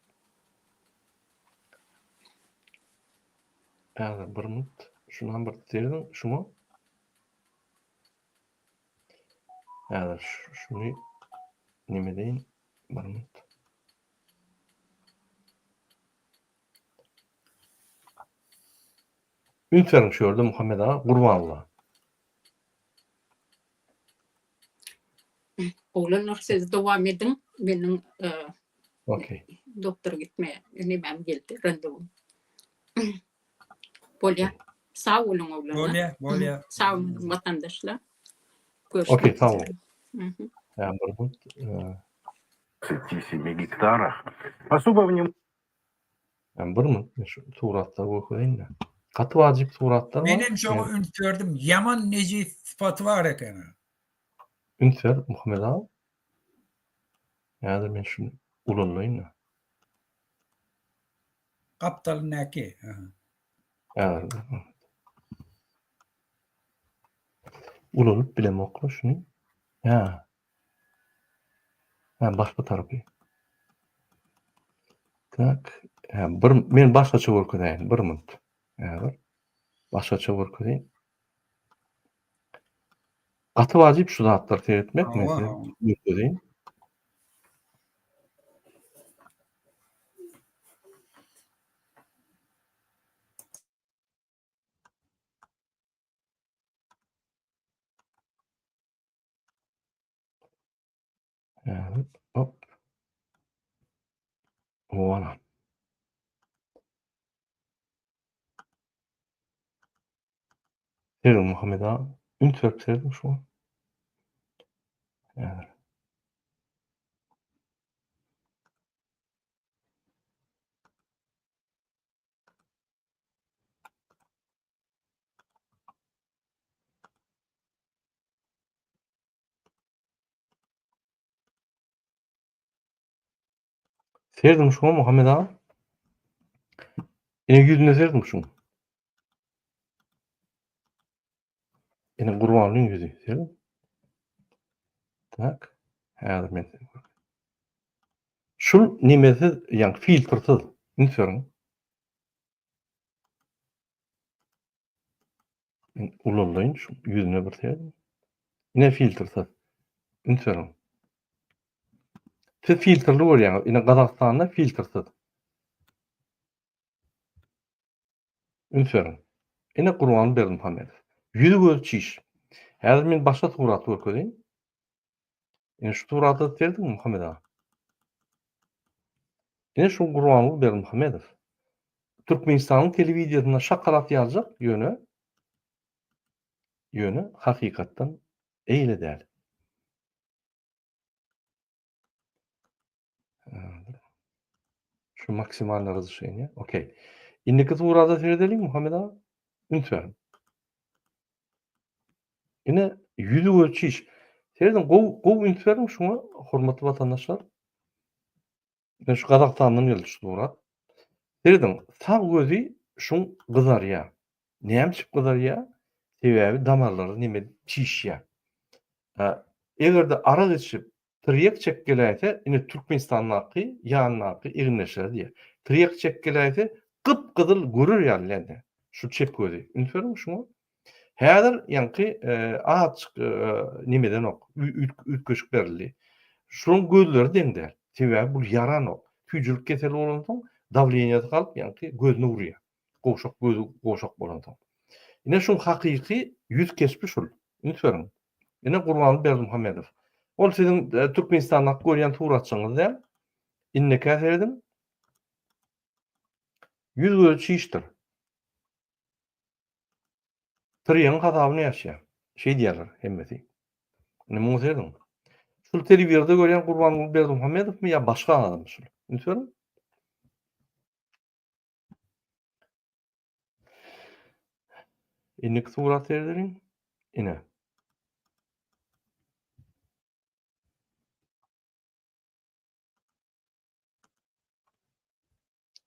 Häzir bir minut. Şundan bir serediň şuňa. Häzir şuny neme edeýin? Bir minut. Üns beriň şu ýerde Muhammet aga Gurbanguly. Oglanlar siz dowam ediň. Meniň Okey. Doktora gitme nemem geldi, randewum. Bolýar. Sag boluň oglanlar. Bolýar, bolýar. Sag boluň watandaşlar. Okey, sag boluň. Ýa bir minut. 27 гектарах. Особое внимание Ýa bir minut men şu suratlary görkezeýin-de. Gaty wajyp suratlar bar. Menem şoňa üns berdim. Ýaman nejis sypaty bar eken. Üns ber Muhammet aga. Häzir men şuny ulanlaýyn-da. Gapdalyndaky. Ulanyp bilemokla şuny. Hä. Hä, başga tarapy. Tak. Hä, bir men başgaça görkezeýin, bir minut. Häzir. Başgaça görkezeýin. Gaty wajyp şu zatlary seretmek, men size görkezeýin. Evet, hop. Voila. Serediň Muhammet aga, üns berip serediň şuňa. Häzir. Serediň şuňa Muhammet aga. Ine ýüzüne serediň şuň. Ine Gurbanlyň ýüzi. Serediň. Tak. Häzir men size Şul nemesiz, ýagny filtrsiz. Üns beriň. Men ulaldaýyn şu ýüzüne bir serediň. Ine filtrsiz. Üns beriň. Siz filtrli görýäňiz. Ine Gazagystanda filtrsiz. Üns beriň. Ine Gurbanguly Berdimuhamedow. Ýüzi gözi çiş. Häzir men başga surat görkezeýin. Ine şu surata serediň Muhammet aga. Ine şu Gurbanguly Berdimuhamedow. Türkmenistanyň telewideniýesinde şakalap ýaljak, ýöne ýöne hakykatdan eýle däl. Şu maksimalny razrešeniýe. Okey. Indiki surata seredeliň Muhammet aga. Üns beriň. Ine ýüzi gözi çiş. Serediň gowy gowy üns beriň şuňa hormatly watandaşlar. Ine şu Gazagystandan geldi şu surat. Serediň sag gözi şuň gyzarýar. Näme üçin gyzarýar? Sebäbi damarlary neme çişýär. Eger-de arak içip Tirýek çek geläýse, ine Türkmenistandaky ýanyndaky egindeşleri diýýär. Tirýek çek geläýse, gyp-gyzyl görer ýaly däldi. Şu çep gözi. Üns beriň şuňa. Häzir ýaňky azajyk nemedenok, üýtgeşik berildi. Şunuň gözleri deň däl. Sebäbi bul ýaranok. Süýjülik keseli bolansoň, dawleniýasy galyp, ýaňky gözüne urýar. Gowşak gözi gowşak bolansoň. Ine şuň hakyky ýüz keşbi şul. Üns beriň. Ine Gurbanguly Berdimuhamedow. Ol siziň e, Türkmenistandaky görýän suratçyňyz däl. Indekä serediň. Ýüz gözi çişdir. Tirýegiň hasabyna ýaşaýar. Şeý diýýärler hemmesi. Indi muňa serediň. Şul telewizorda görýän Gurbanguly Berdimuhamedowmy ýa başga adammy şul? Üns beriň. Indiki surat seredeliň. Ine.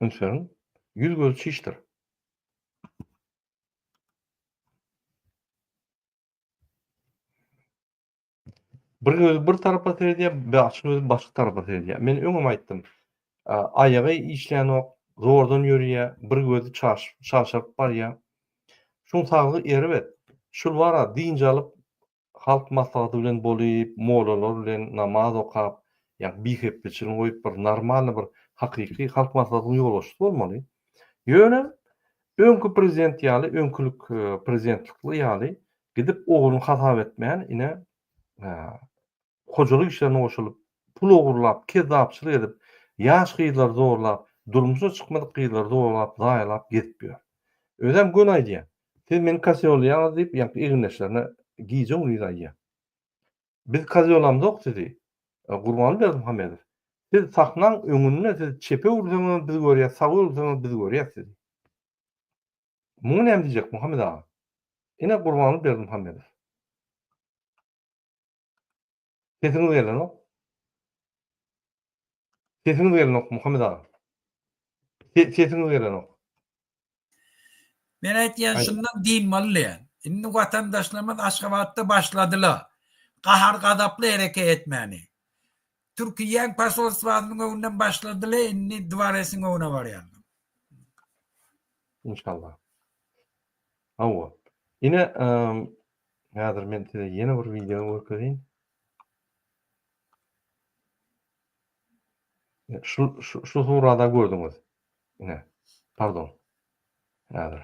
Üns beriň. Ýüz gözi çişdir. Bir gözi bir tarapa seredýär, başga gözi başga tarapa seredýär. Men öňem aýtdym. Aýagy işlänok, zordan ýörýär, bir gözi çaş, çaşaryp barýar. Şuň saglygy erbet. Şul bara dynç alyp, halk maslahaty bilen bolyp, mollalar bilen namaz okap, ýa bihepbeçiligini goýup bir normalny bir hakyky halk maslahatynyň ýolbaşçysy bolmaly. Ýöne öňki prezident ýaly, öňkülik prezidentlikli ýaly Gidip ogluny hasap etmän ine hojalyk işlerine goşulyp, pul ogurlap, kezzapçylyk edip, ýaş gyzlary zorlap, durmuşa çykmadyk gyzlary zorlap, zaýalap gezip ýör. Özem göni aýdýar. Siz meni kosýollaýaňyz diýip, ýaňky egindeşlerine gije-gündiz aýdýar. Biz kozýolamzok sizi, Gurbanguly Berdimuhamedow. Siz sahnaň öňünde siz çepe öwrülseňizem biz görýäs, saga öwrülseňizem biz görýäs sizi. Muňa näme diýjek Muhammet aga? Ine Gurbanguly Berdimuhamedow. Sesiňiz gelenok. Sesiňiz gelenok Muhammet aga. Sesiňiz gelenok. Men aýtýan şundan dynmaly diýen. Indi watandaşlarymyz Aşgabatda başladylar. Gahar gazaply hereket etmäni. Türkiýäň posolstwasynyň öňünden başladylar indi dwaresiň öňüne barýarlar. Inşallah. Hawa. Ine, häzir men size ýene bir wideo görkezeýin. Şu şu şu surada gördüňiz. Ine, pardon. Häzir.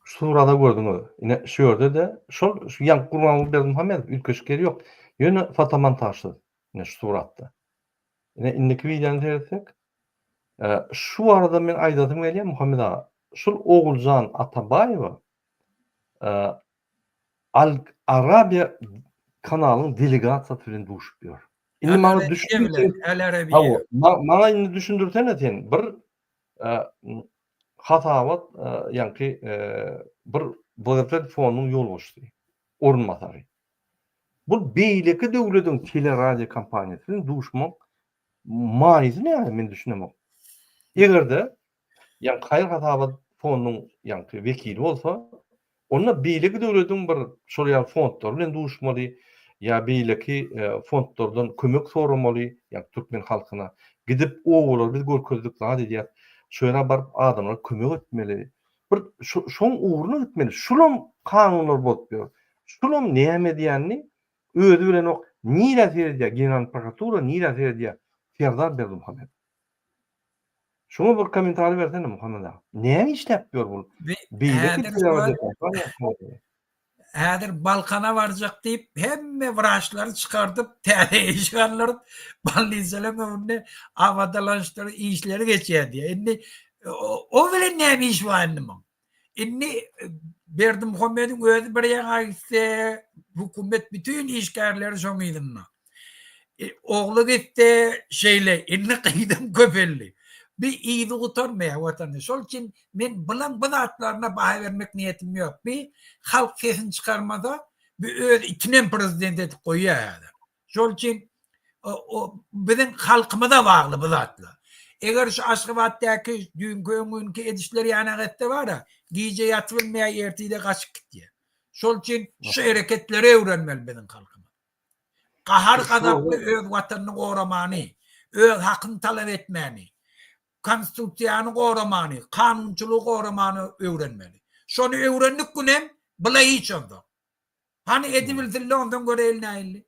Şu surada gördüňiz. Ine şu ýerde-de şol şu ýaňky Gurbanguly Berdimuhamedow üýtgeşik ýeri ýok. Ýöne fotomontažsyz. Ine şu suratda. Ine indiki wideony seretsek. Şu barada men aýdasym gelýär Muhammet aga. Şul Oguljan Atabaýewa Al Arabiýa kanalyň delegasiýasy bilen duşup ýör. Indi maňa düşündir. Al Arabiýa. Hawa, maňa indi düşündirsene sen bir hasabat ýaňky bir BGP fonduň ýolbaşçysy, orunbasary. Bu beýleki döwlediň teleradio kompaniýasy bilen duşmak manysy näme men düşünemok. Eger-de ýaňky haýyr-hasabat fonduň ýaňky wekili bolsa, onda beýleki döwletiň bir şol ýaly fondlary bilen duşmaly ýa beýleki fondlardan kömek soramaly, ýaňky türkmen halkyna. Gidip obalary biz görkezdik, zat edýäs. Şo ýere baryp adamlara kömek etmeli. Bir şoň ugruna gitmeli. Şulam kanunlary bozup ýör. Şulam näme edýänini özi bilenok. Nirä seredýär Generalnyý prokuratura nirä seredýär Serdar Berdimuhamedow. Şuňa bir kommentariý bersene Muhammet aga. Näme işläp ýör bul? Beýleki Häzir Balkana barjak diýip hemme wraçlary çykardyp täze işe aldyryp bolnisalaryň öňünde abadalanyşdyryp işleri geçýär diýýär. Indi o bilen näme iş bar indi muň? Indi Berdimuhamediň özi bir ýaňa gitse hökümet bütin işgärleri şoň yzynda. Ogly gitse şeýle indi gyzam köpeldi. Bir yzy gutarmaýar watanda. Şol üçin Men bulaň bu zatlaryna baha bermek niýetim ýok. Bi halk sesini çykarmasa, bi öz itinem prezident edip goýýar häzir. Şol üçin biziň halkymyza bagly bu zatlar. Eger şu Aşgabatdaky düýnki öňňünki edişleri ýanak etse bar-a, gije ýatybilmeýär, ertir-de gaçyp gitýär. Şol üçin şu hereketleri öwrenmeli biziň halkymyz. Gahar-gazaply öz watanyny goramany, öz hakyny talap etmäni, Konstitusiýany goramany, kanunçylygy goramany öwrenmeli. Şony öwrendik günem bula hiç onsoň. Hany edibilsinle onsoň göreýli nähili.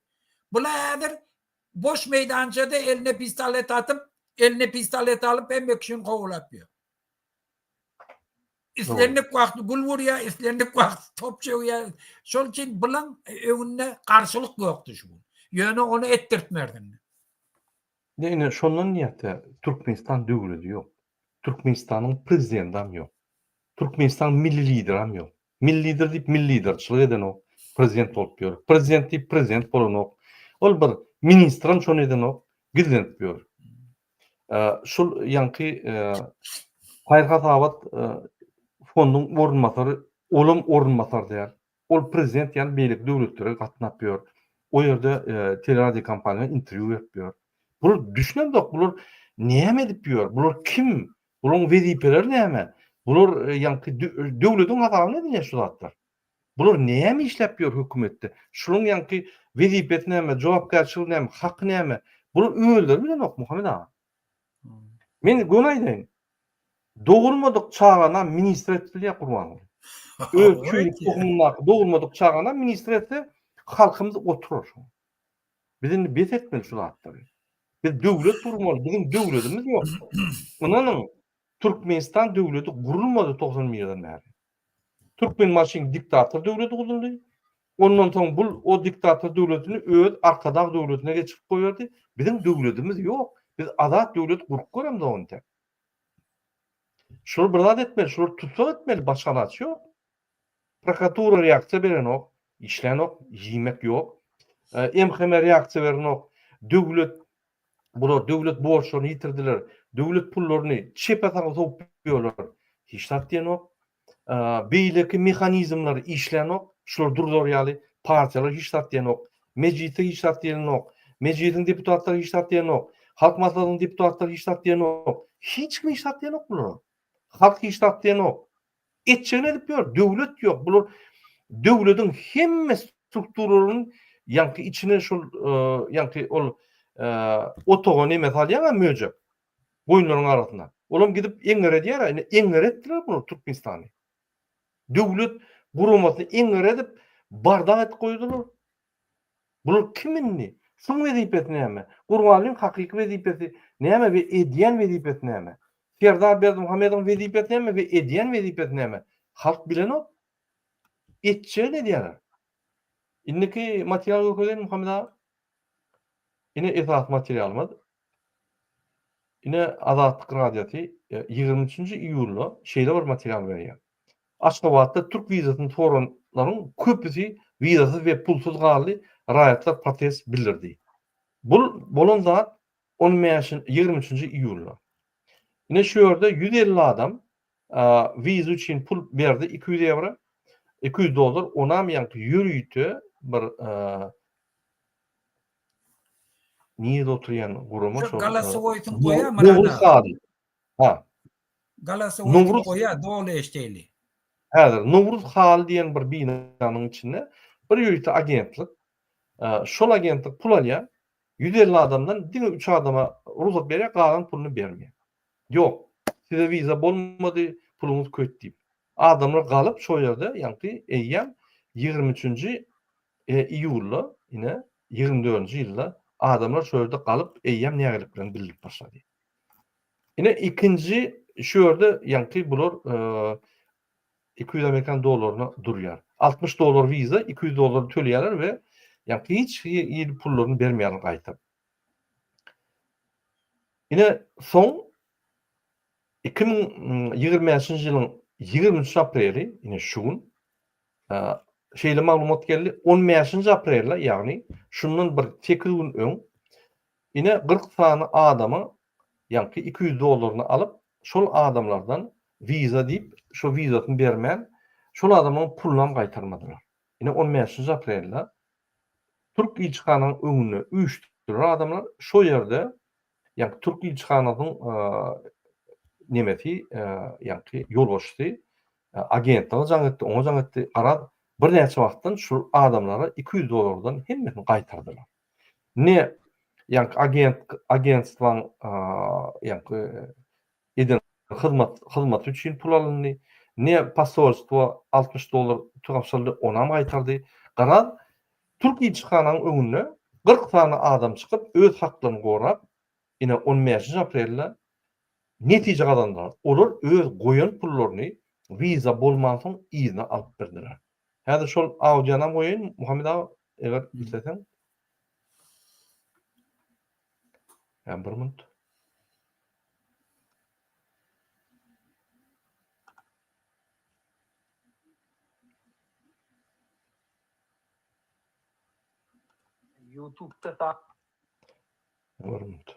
Bula häzir boş meýdançada eline pistolet atyp, eline pistolet alyp hemme kişini kowalap ýör. Islendik wagt gül urýar, islendik wagt top çöwýär. Şol üçin bulaň öňünde garşylyk ýokdy şu gün. Ýöne ony etdirtmerdiň. Ine ine şondan niýetde Türkmenistan döwledi ýok. Türkmenistanyň prezidendam ýok. Türkmenistanyň milli lideram ýok. Milli lider diýip milli liderçilik edenok, prezident bolup ýör. Prezident diýip prezident bolanok. Ol bir ministram şony edenok, gizlenip ýör. Şul ýaňky haýyr-hasabat fonduň orunbasary, olam orunbasar däl. Ol prezident ýaly beýleki döwletlere gatnap ýör. O ýerde teleradiokompaniýa interwýu berip ýör. Bular düşünemzok, bular näme edip ýör, bular kim, bularyň wezipeleri näme, bular ýaňky döwletiň hasabyna edilýär şu zatlar. Bular näme işläp ýör hökümetde? Şularyň ýaňky wezipesi näme, jogapkärçiligi näme, haky näme? Bular özleri bilenok, Muhammet aga. Men göni aýdaýyn. Dogulmadyk çagany ministr edip bilýär Gurbanguly. Öz çüýrük tohumyndaky dogulmadyk çagany ministr etse, halkymyz oturar şoňa. Biz indi bes etmeli şu zatlary. Biz döwlet gurmaly, biziň döwletimiz ýok. Ynanyň, Türkmenistan döwleti gurulmady 91 ýyldan bäri. Türkmenbaşyň diktator döwleti guruldy. Ondan soň bul o diktator döwletini öz Arkadag döwletine geçirip goýberdi. Biziň döwletimiz ýok. Biz azat döwlet gurup göremzok entek. Şular bir zat etmeli, şular tussag etmeli, başga alaç ýok. Prokuratura reaksiýa berenok, işlänok, ýimek ýok. MHM reaksiýa berenok. Döwlet bular döwlet borçlaryny ýitirdiler. Döwlet pullaryny çepe saga sowup ýörler. Hiç zat diýenok. Beýleki mehanizmler işlänok. Şular durzar ýaly partiýalar hiç zat diýenok. Mejlisde hiç zat diýenok. Mejlisiň deputatlary hiç zat diýenok. Halk maslahatynyň deputatlary hiç zat diýenok. Hiç kim hiç zat diýenok bulara. Halk hiç zat diýenok. Etjegini edip ýör. Döwlet ýok. Bular döwlediň hemme strukturalarynyň ýaňky içine şol ýaňky ol otaga neme salýaň-a möjek. Goýunlaryň arasyna. Olam gidip eňňer edýär-ä. Indi eňňer etdiler bular Türkmenistany. Döwlet guramasyny eňňer edip, bardak edip goýdular. Bular kim indi? Şuň wezipesi näme? Gurbanlyň hakyky wezipesi näme we edýän wezipesi näme? Serdar Berdimuhamedowyň wezipesi näme we edýän wezipesi näme? Halk bilenok. Etjegini edýärler. Indiki material görkezeýin Muhammet aga. Ine esasy materialymyz. Ine Azatlyk Radiosy 23-nji iýulda şeýle bir material berýär. Aşgabatda türk wizasyny soranlaryň köpüsi wizasyz we pulsuz galdy, raýatlar protest bildirdi. Bul bolan zat on bäş 23-nji iýulda. Ine şu ýerde 150 adam wiza üçin pul berdi 200 ýewro, 200 dollar, onam ýaňky ýörite bir Nirede oturýan gurama şol? Galasowoýsyň goýa Nowruz haly. Ha. Galasowoýsyň goýa doly eşdeýli. Häzir Nowruz haly diýen bir binanyň içinde bir ýörite agentlik. Şol agentlik pul alýar. 150 adamdan diňe 3 adama rugsat berýär, galan puluny bermeýär. Ýok, size wiza bolmady, puluňyz köýt diýip. Adamlar galyp şo ýerde ýaňky eýýäm 23-nji iýulda, ine, 24-nji ýylda adamlar şo ýerde galyp eýýäm nägileliklerini bildirip başlady. Ine ikinji şu ýerde ýaňky bular 200 amerikan dollaryna durýar. 60 dollar wiza, 200 dollar töleýärler we ýaňky hiç hili pullaryny bermeýärler gaýta. Ine soň 2025-nji ýylyň 23 apreli, ine şu gün şeýle maglumat geldi. 15-nji aprelde, ýagny şundan bir 8 gün öň ine 40 sany adama ýaňky 200 dollaryny alyp, şol adamlardan wiza diýip, şo wizasyny bermän, şol adamlaryň pulunam gaýtarmadylar. Ine 15-nji aprelde türk ilçihananyň öňünde üýşdüler adamlar, şo ýerde ýaňky türk ilçihanasynyň nemesi, ýaňky ýolbaşçysy agentlige jaň etdi, oňa jaň etdi, garaz birnäçe wagtdan şul adamlara 200 dollardan hemmesini gaýtardylar. Ne ýaňky agent agentstwaň ýaňky eden hyzmat hyzmaty üçin pul alyndy, ne posolstwo 60 dollar tabşyryldy, onam gaýtardy. Garaz, türk ilçihanaň öňünde 40 sany adam çykyp, öz haklaryny gorap, ine on bäşinji aprelde netije gazandylar. Olar öz goýan pullaryny wiza bolmansoň yzyna alyp berdiler. Häzir şol audianam goýaýyn, Muhammet aga, eger isleseň. Ýa bir minut. YouTube'da da Bir minut.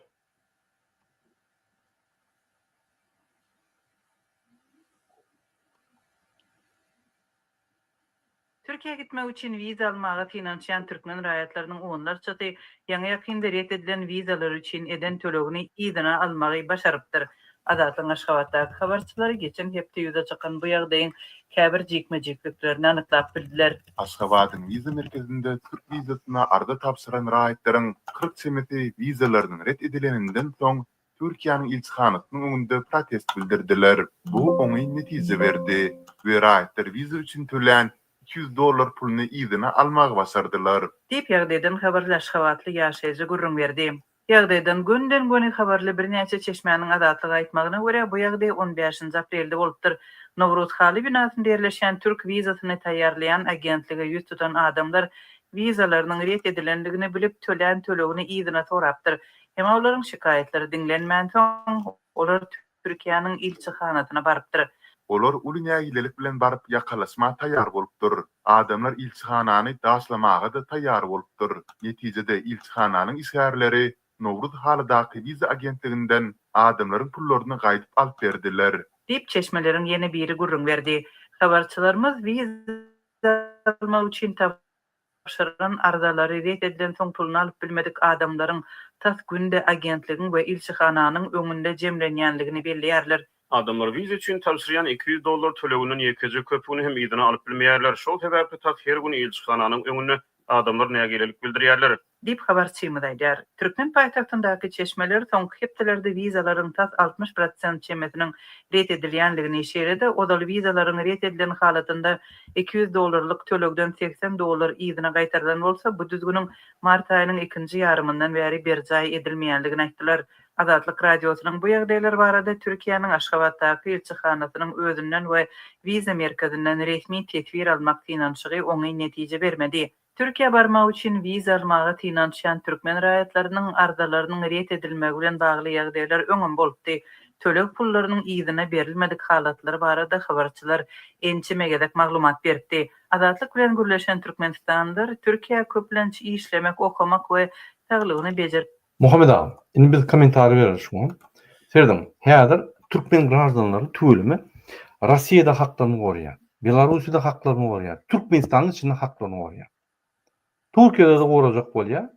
Türkiýä gitmek üçin wiza almaga synanyşýan türkmen raýatlarynyň onlarçasy ýaňy-ýakynda ret edilen wizalary üçin eden tölegini yzyna almagy başarypdyr. Azatlygyň Aşgabatdaky habarçylary geçen hepde ýüze çykan bu ýagdaýyň käbir jikme-jikliklerini anyklap bildiler. Aşgabadyň wiza merkezinde türk wizasyna arza tabşyran raýatlaryň 40 çemesi wizalarynyň ret edileninden soň Türkiýäniň ilçihanasynyň öňünde protest bildirdiler. Bu oňyn netije berdi we raýatlar wiza üçin tölän 200 dollar puluny yzyna almagy başardylar. Diýip, ýagdaýdan habarly aşgabatly ýaşaýjy gürrüň berdi. Ýagdaýdan gönden-göni habarly birnäçe çeşmäniň Azatlyga aýtmagyna görä, bu ýagdaý on bäşinji aprelde bolupdyr. Nowruz haly binasynda ýerleşýän türk wizasyny taýýarlaýan agentlige ýüz tutan adamlar wizalarynyň ret edilendigini bilip, tölän tölegini yzyna sorapdyr. Emma olaryň şikaýatlary diňlenmänsoň, olar Türkiýäniň ilçihanasyna barypdyr. Olar uly nägilelik bilen baryp ýakalaşma taýýar bolupdyr. Adamlar ilçihanany daşlamaga-da taýýar bolupdyr. Netijede ilçihananyň işgärleri Nowruz halydaky wiza agentliginden adamlaryň pullaryny gaýdyp alyp berdiler. Diýip, çeşmeleriň ýene biri gürrüň berdi. Habarçylarymyz wiza almak üçin tabşyran arzalary ret edilensoň puluny alyp bilmedik adamlaryň tas günde agentligiň we ilçihananyň öňünde jemlenýänligini belleýärler. Adamlar wiza üçin tabşyrýan 200 dollar töleginden ýekeje köpügini hem yzyna alyp bilmeýärler. Şol sebäpli tas her gün ilçihananyň öňünde adamlar nägilelik bildirýärler. Diýip, habarçymyz aýdýar. Türkmen paýtagtyndaky çeşmeler soňky hepdelerde wizalaryň tas 60 prosent çemesiniň ret edilýändigini, şeýle-de ozal wizalaryň ret edilen halatynda 200 dollarlyk tölegden 80 dollar yzyna gaýtarylan bolsa, bu düzgüniň mart aýynyň ikinji ýarymyndan bäri berjaý edilmeýändigini aýtdylar. Azatlyk Radiosynyň bu ýagdaýlar barada Türkiýäniň Aşgabatdaky ilçihanasynyň özünden we wiza merkezinden resmi teswir almak synanyşygy oňyn netije bermedi. Türkiýä barmak üçin wiza almaga synanyşýan türkmen raýatlarynyň arzalarynyň ret edilmegi bilen bagly ýagdaýlar öňem bolupdy. Töleg pullarynyň yzyna berilmedik halatlary barada habarçylar ençeme gezek maglumat beripdi. Azatlyk bilen gürleşen türkmenistanlylar Türkiýä köplenç işlemek, okamak we saglygyny bejerip Muhammet aga, indi biz kommentariý bereris şuňa. Serediň, häzir türkmen graždanlary tüweleme Rossiýada haklaryny goraýar, Belarussiýada haklaryny goraýar, Türkmenistanyň içinde haklaryny goraýar. Türkiýede-de gorajak bolýar.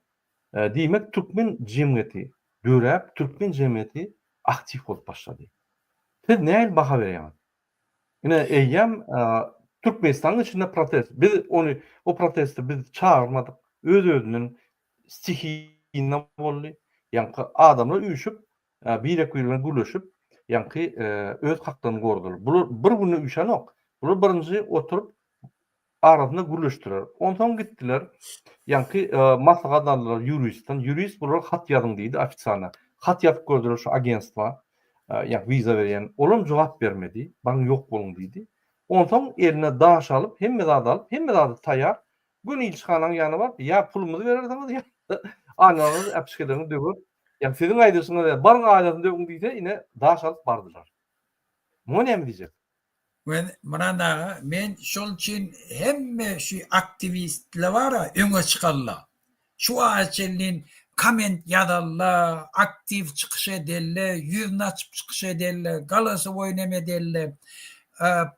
Diýmek, türkmen jemgyýeti döräp, türkmen jemgyýeti aktiw bolup başlady. Siz nähili baha berýäňiz? Ine, eýýäm Türkmenistanyň içinde protest. Biz ony, o protesti biz çagyrmadyk. Öz-özünden stihiýa. Synag boldy. Ýaňky adamlar üýşüp, birek-biri bilen gürleşip, ýaňky öz haklaryny goradylar. Bular bir günde üýşenok. Bular birinji oturyp arasynda gürleşdiler. Onsoň gitdiler. Ýaňky maslahat aldylar ýuristden. Ýurist bulara hat ýazyň diýdi ofitsialno. Hat ýazyp gördüler şu agentstwa, ýaňky wiza berýän. Olam jogap bermedi. Baryň ýok boluň diýdi. Onsoň eline daş alyp, hemme zady alyp, hemme zady taýýar. Göni ilçihanaň ýanyna baryp, ýa pulumyzy berersiňiz, ýa-da aýnalarňyzy, äpişgeleriňizi döwer. Ýa siziň aýdyşyňyz ýaly, baryň aýnasyny döwüň diýse, ine, daş alyp bardylar. Muňa näme diýjek? Men, Myrat aga, men şol üçin hemme şu aktiwistler bar-a, öňe çykanlar. Şu wagta çenli komment ýazanlar, aktiw çykyş edenler, ýüzüni açyp çykyş edenler, golosowoý neme edenler,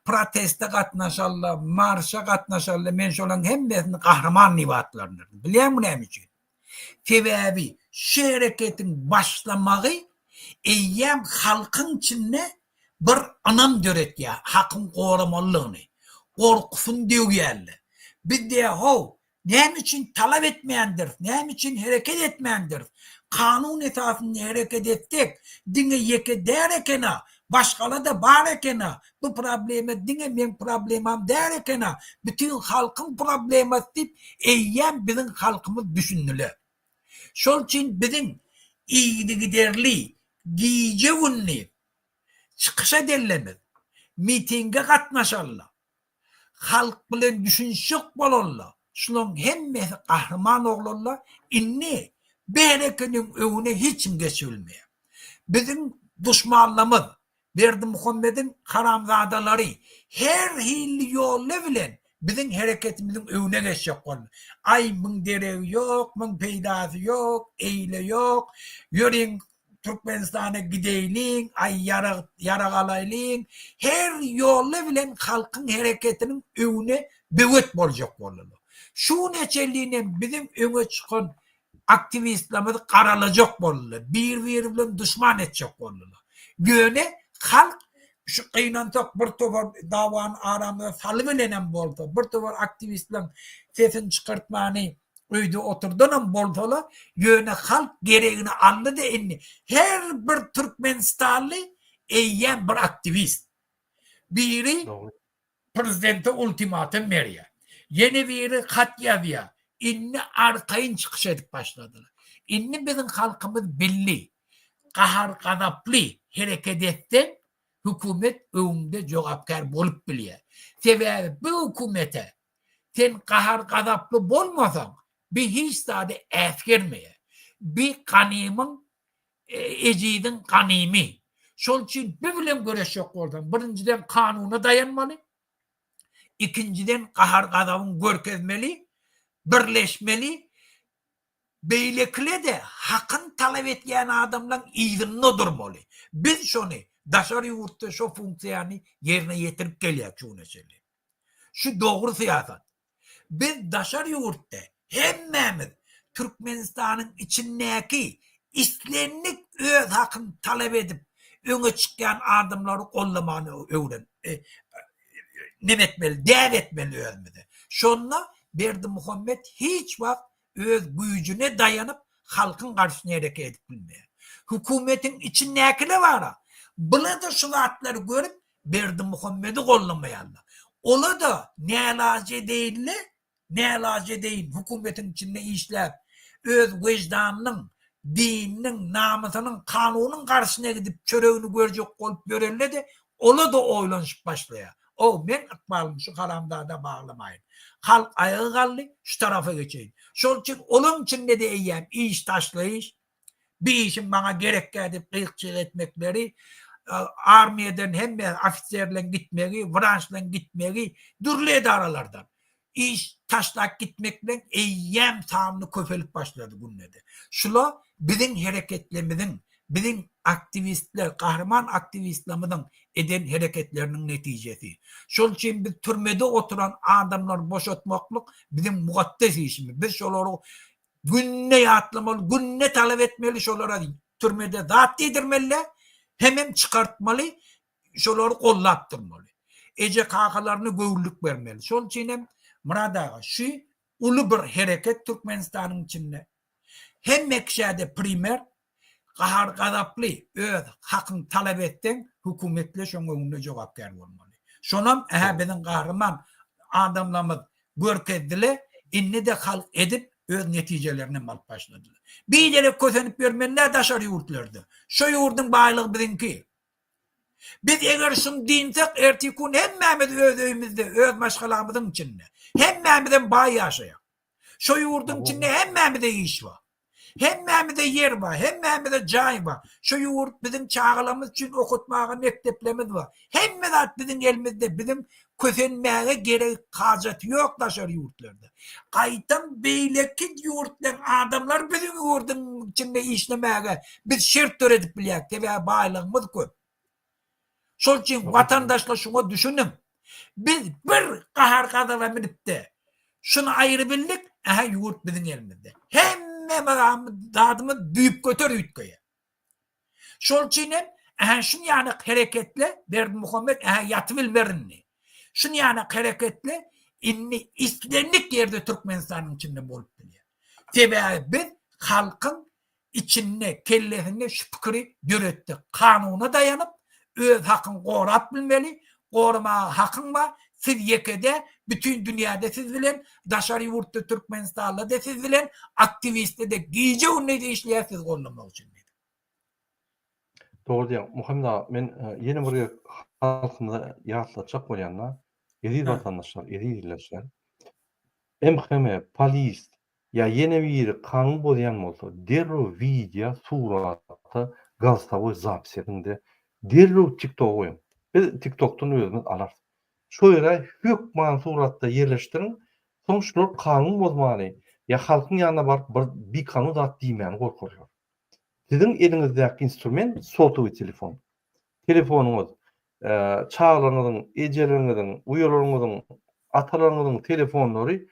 proteste gatnaşanlar, marşa gatnaşanlar, men şolaryň hemmesini gahryman diýip atlandyrdym. Bilýäňmi näme üçin? Sebäbi şu hereketiň başlamagy eýýäm halkyň içinde bir ynam döretýär, hakyň goramalydygyny, gorkusyny döwýärler. Biz diýýär, how, Näme üçin talap etmändiris, näme üçin hereket etmändiris? Kanun esasynda hereket etsek, diňe ýeke däl eken-a, başgala-da bar eken-a, bu problema diňe meň problemam däl eken-a, bütin halkyň problemasy diýip, eýýäm biziň halkymyz düşündiler. Şol üçin biziň yzygiderli, gije-gündiz çykyş edenlerimiz, mitinge gatnaşanlar, Halk bilen düşünişjek bolanda şulaň hemmesi gahryman oglanlar indi berekeniň öňüne hiç kim geçibilmeýär. Biziň duşmanlamyz Berdimuhamediň haramzadalary her hilli ýolla bilen biziň hereketimiziň öňüne geçjek boldy. Aý muň deregi ýok, muň peýdasy ýok, eýle ýok, ýöriň Türkmenistana gideýliň, aý ýarag ýarag alaýlyň, her ýoly bilen halkyň hereketiniň öňüne böwet boljak boldular. Şu güne çenlinem biziň öňe çykan aktiwistlerimizi garalajak boldular, bir-biri bilen duşman etjek boldular. Ýöne halk şu gynansak bir topar dawany aramyza salybilenem bolsa, bir topar aktiwistleriň sesini çykartmany öýde oturdanam bolsalar, ýöne halk geregini aldy-da indi her bir türkmenistanly eýýäm bir aktiwist. Biri prezidente ultimatum berýär. Ýene biri hat ýazýar. Indi arkaýyn çykyş edip başladylar. Indi biziň halkymyz bildi. Gahar-gazaply hereket etseň, hökümet öňüňde jogapkär bolup bilýär. Sebäbi bu hökümete Sen gahar-gazaply bolmasaň, bi hiç zady äsgermeýär. Bi ganymyň, ejiziň ganymy. Şol üçin bi bilen göreşjek bolsaň, birinjiden kanuna daýanmaly, ikinjiden gahar-gazabyňy görkezmeli, birleşmeli, beýlekile-de hakyny talap edýän adamlaň yzynda durmaly. Biz şony daşary ýurtda şo funksiýany ýerine ýetirip gelýäs şu güne çenli. Şu dogry syýasat. Biz daşary ýurtda hemmämiz Türkmenistanyň içindäki islendik öz hakyny talap edip öňe çykýan adamlary gollamany öwren neme etmeli, däp etmeli özümize. Şonda Berdimuhamet hiç wagt öz güýjüne daýanyp halkyň garşysyna hereket edip bilmeýär. Hökümetiň içindäkiler bara, bular-da şu zatlary görüp Berdimuhamedi goldamaýarlar. Ola-da nälaç edeýinle, nälaç edeýin hökümetiň içinde işläp, öz weždanynyň, dininiň, namysynyň, kanunyň garşyna gidip çöregini görjek bolup ýörenle-de, ola-da oýlanyşyp başlaýar. Ow, meň ykbalymy şu haramzada baglamaýyn. Halk aýaga galdy, şu tarapa geçeýin. Şol üçin olaň içinde-de eýýäm iş taşlaýyş, Bir işiň maňa gerekkä diýip gyk-çyk etmekleri, armiýadan hemme ofiserleň gitmegi, wraçlaň gitmegi, dürli edaralardan iş taşlap gitmek bilen eýýäm sanyny köpelip başlady günde-de. Şula biziň hereketlerimiziň, biziň aktiwistler, gahryman aktiwistlerimiziň eden hereketleriniň netijesi. Şol üçin biz türmede oturan adamlary boşatmaklyk biziň mukaddes işimiz. Biz şolary Günde ýatlamaly, günde talap etmeli şolara türmede zat diýdirmeli hemem çykartmaly, şolary gollap durmaly. Eje kakalaryna göwünlik bermeli. Şol üçin hem Myrat aga şu uly bir hereket Türkmenistanyň içinde. Hemme kişä-de primer, gahar-gazaply öz hakyňy talap etseň, hökümet-le şoň öňünde jogapkär bolmaly. Şonam, ä-hä biziň gahryman adamlarymyz görkezdile, indi-de halk edip, öz netijelerinem alyp başladylar. Biderek kösenip ýörmeli-dä daşary ýurtlarda. Şo ýurduň baýlygy biziňki. Biz eger şuny diýinsek, ertir-gün hemmämiz öz öýümizde, öz maşgalamyzyň içinde. Hemmämizem baý ýaşaýak. Şo ýurduň içinde hemmämize iş bar. Hemmämize ýer bar, hemmämize jaý bar. Şo ýurt biziň çagalarymyz üçin okatmaga mekdeplerimiz bar. Hemme zat biziň elimizde, biziň kösenmäge gerek hajaty ýok daşary ýurtlarda. Gaýtam beýleki ýurtlaryň adamlary biziň ýurduň içinde işlemäge biz şert döredip bilýäris, sebäbi baýlygymyz köp. Şol üçin watandaşlar şuňa düşüniň. Biz bir gahar-gazaba münüp-de, şuny aýrybildik, ähä ýurt biziň elimizde. Hemme zadymyz düýpgöter üýtgeýär. Şol üçin hem ähä şun ýaly hereketle Berdimuhamet ähä ýatybilmer indi. Şun ýaly hereketle indi islendik ýerde Türkmenistanyň içinde bolup bilýär. Sebäbi biz halkyň içinde, kellesinde şu pikiri döretdik. Kanuna daýanyp, öz hakyňy gorap bilmeli, goramaga hakyň bar, siz ýeke-de, bütin dünýäde siz bilen, daşary ýurtda Türkmenistanda-da siz bilen, aktiwistler-de gije-gündiz işleýär sizi goldamak üçin diýdik. Dogry diýýäň. Muhammet aga, men ýene bir gezek halkymyza ýatlatjak bolýan-da, eziz watandaşlar, eziz ildeşler, MHM, polis, Ýa ýene biri kanun bozýan bolsa derrew wideo surata golsowoý zapis ediňde derrew tiktoga goýuň. Biz tiktokdan özümiz alarys. Şo ýere hökman suratda ýerleşdiriň soň şular kanun bozmany ýa halkyň ýanyna baryp bir bikanun zat diýmäni gorkarlar. Siziň eliňizdäki instrument sotowy telefon. Telefonyňyz, çagalaryňyzyň, ejeleriňiziň, uýalaryňyzyň, atalaryňyzyň telefonlary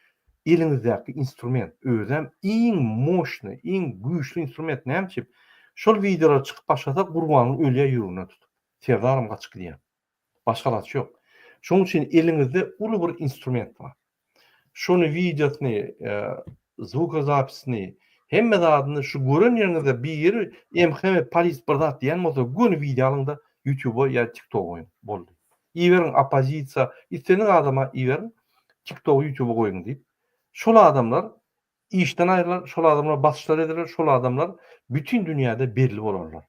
eliňizdäki instrument. Özem iň moşnyý, iň güýçli instrument näme üçin? Şol wideolar çykyp başlasa Gurbanguly ölýär ýüreginden tutup. Serdaram gaçyp gidýär. Başga alaç ýok. Şonuň üçin eliňizde uly bir instrument bar. Şony wideosyny, zwokozapisini, hemme zadyny şu gören ýeriňizde biri MHM polis bir zat diýen bolsa göni wideo alyňda ýutuba ýa tiktoga goýuň. Boldy. Iberiň oppozisiýa, islendik adama iberiň tiktoga ýutuba goýuň diýip. Şol adamlar işden aýrylar, şol adamlar basyşlar ediler, şol adamlar bütin dünýäde belli bolarlar.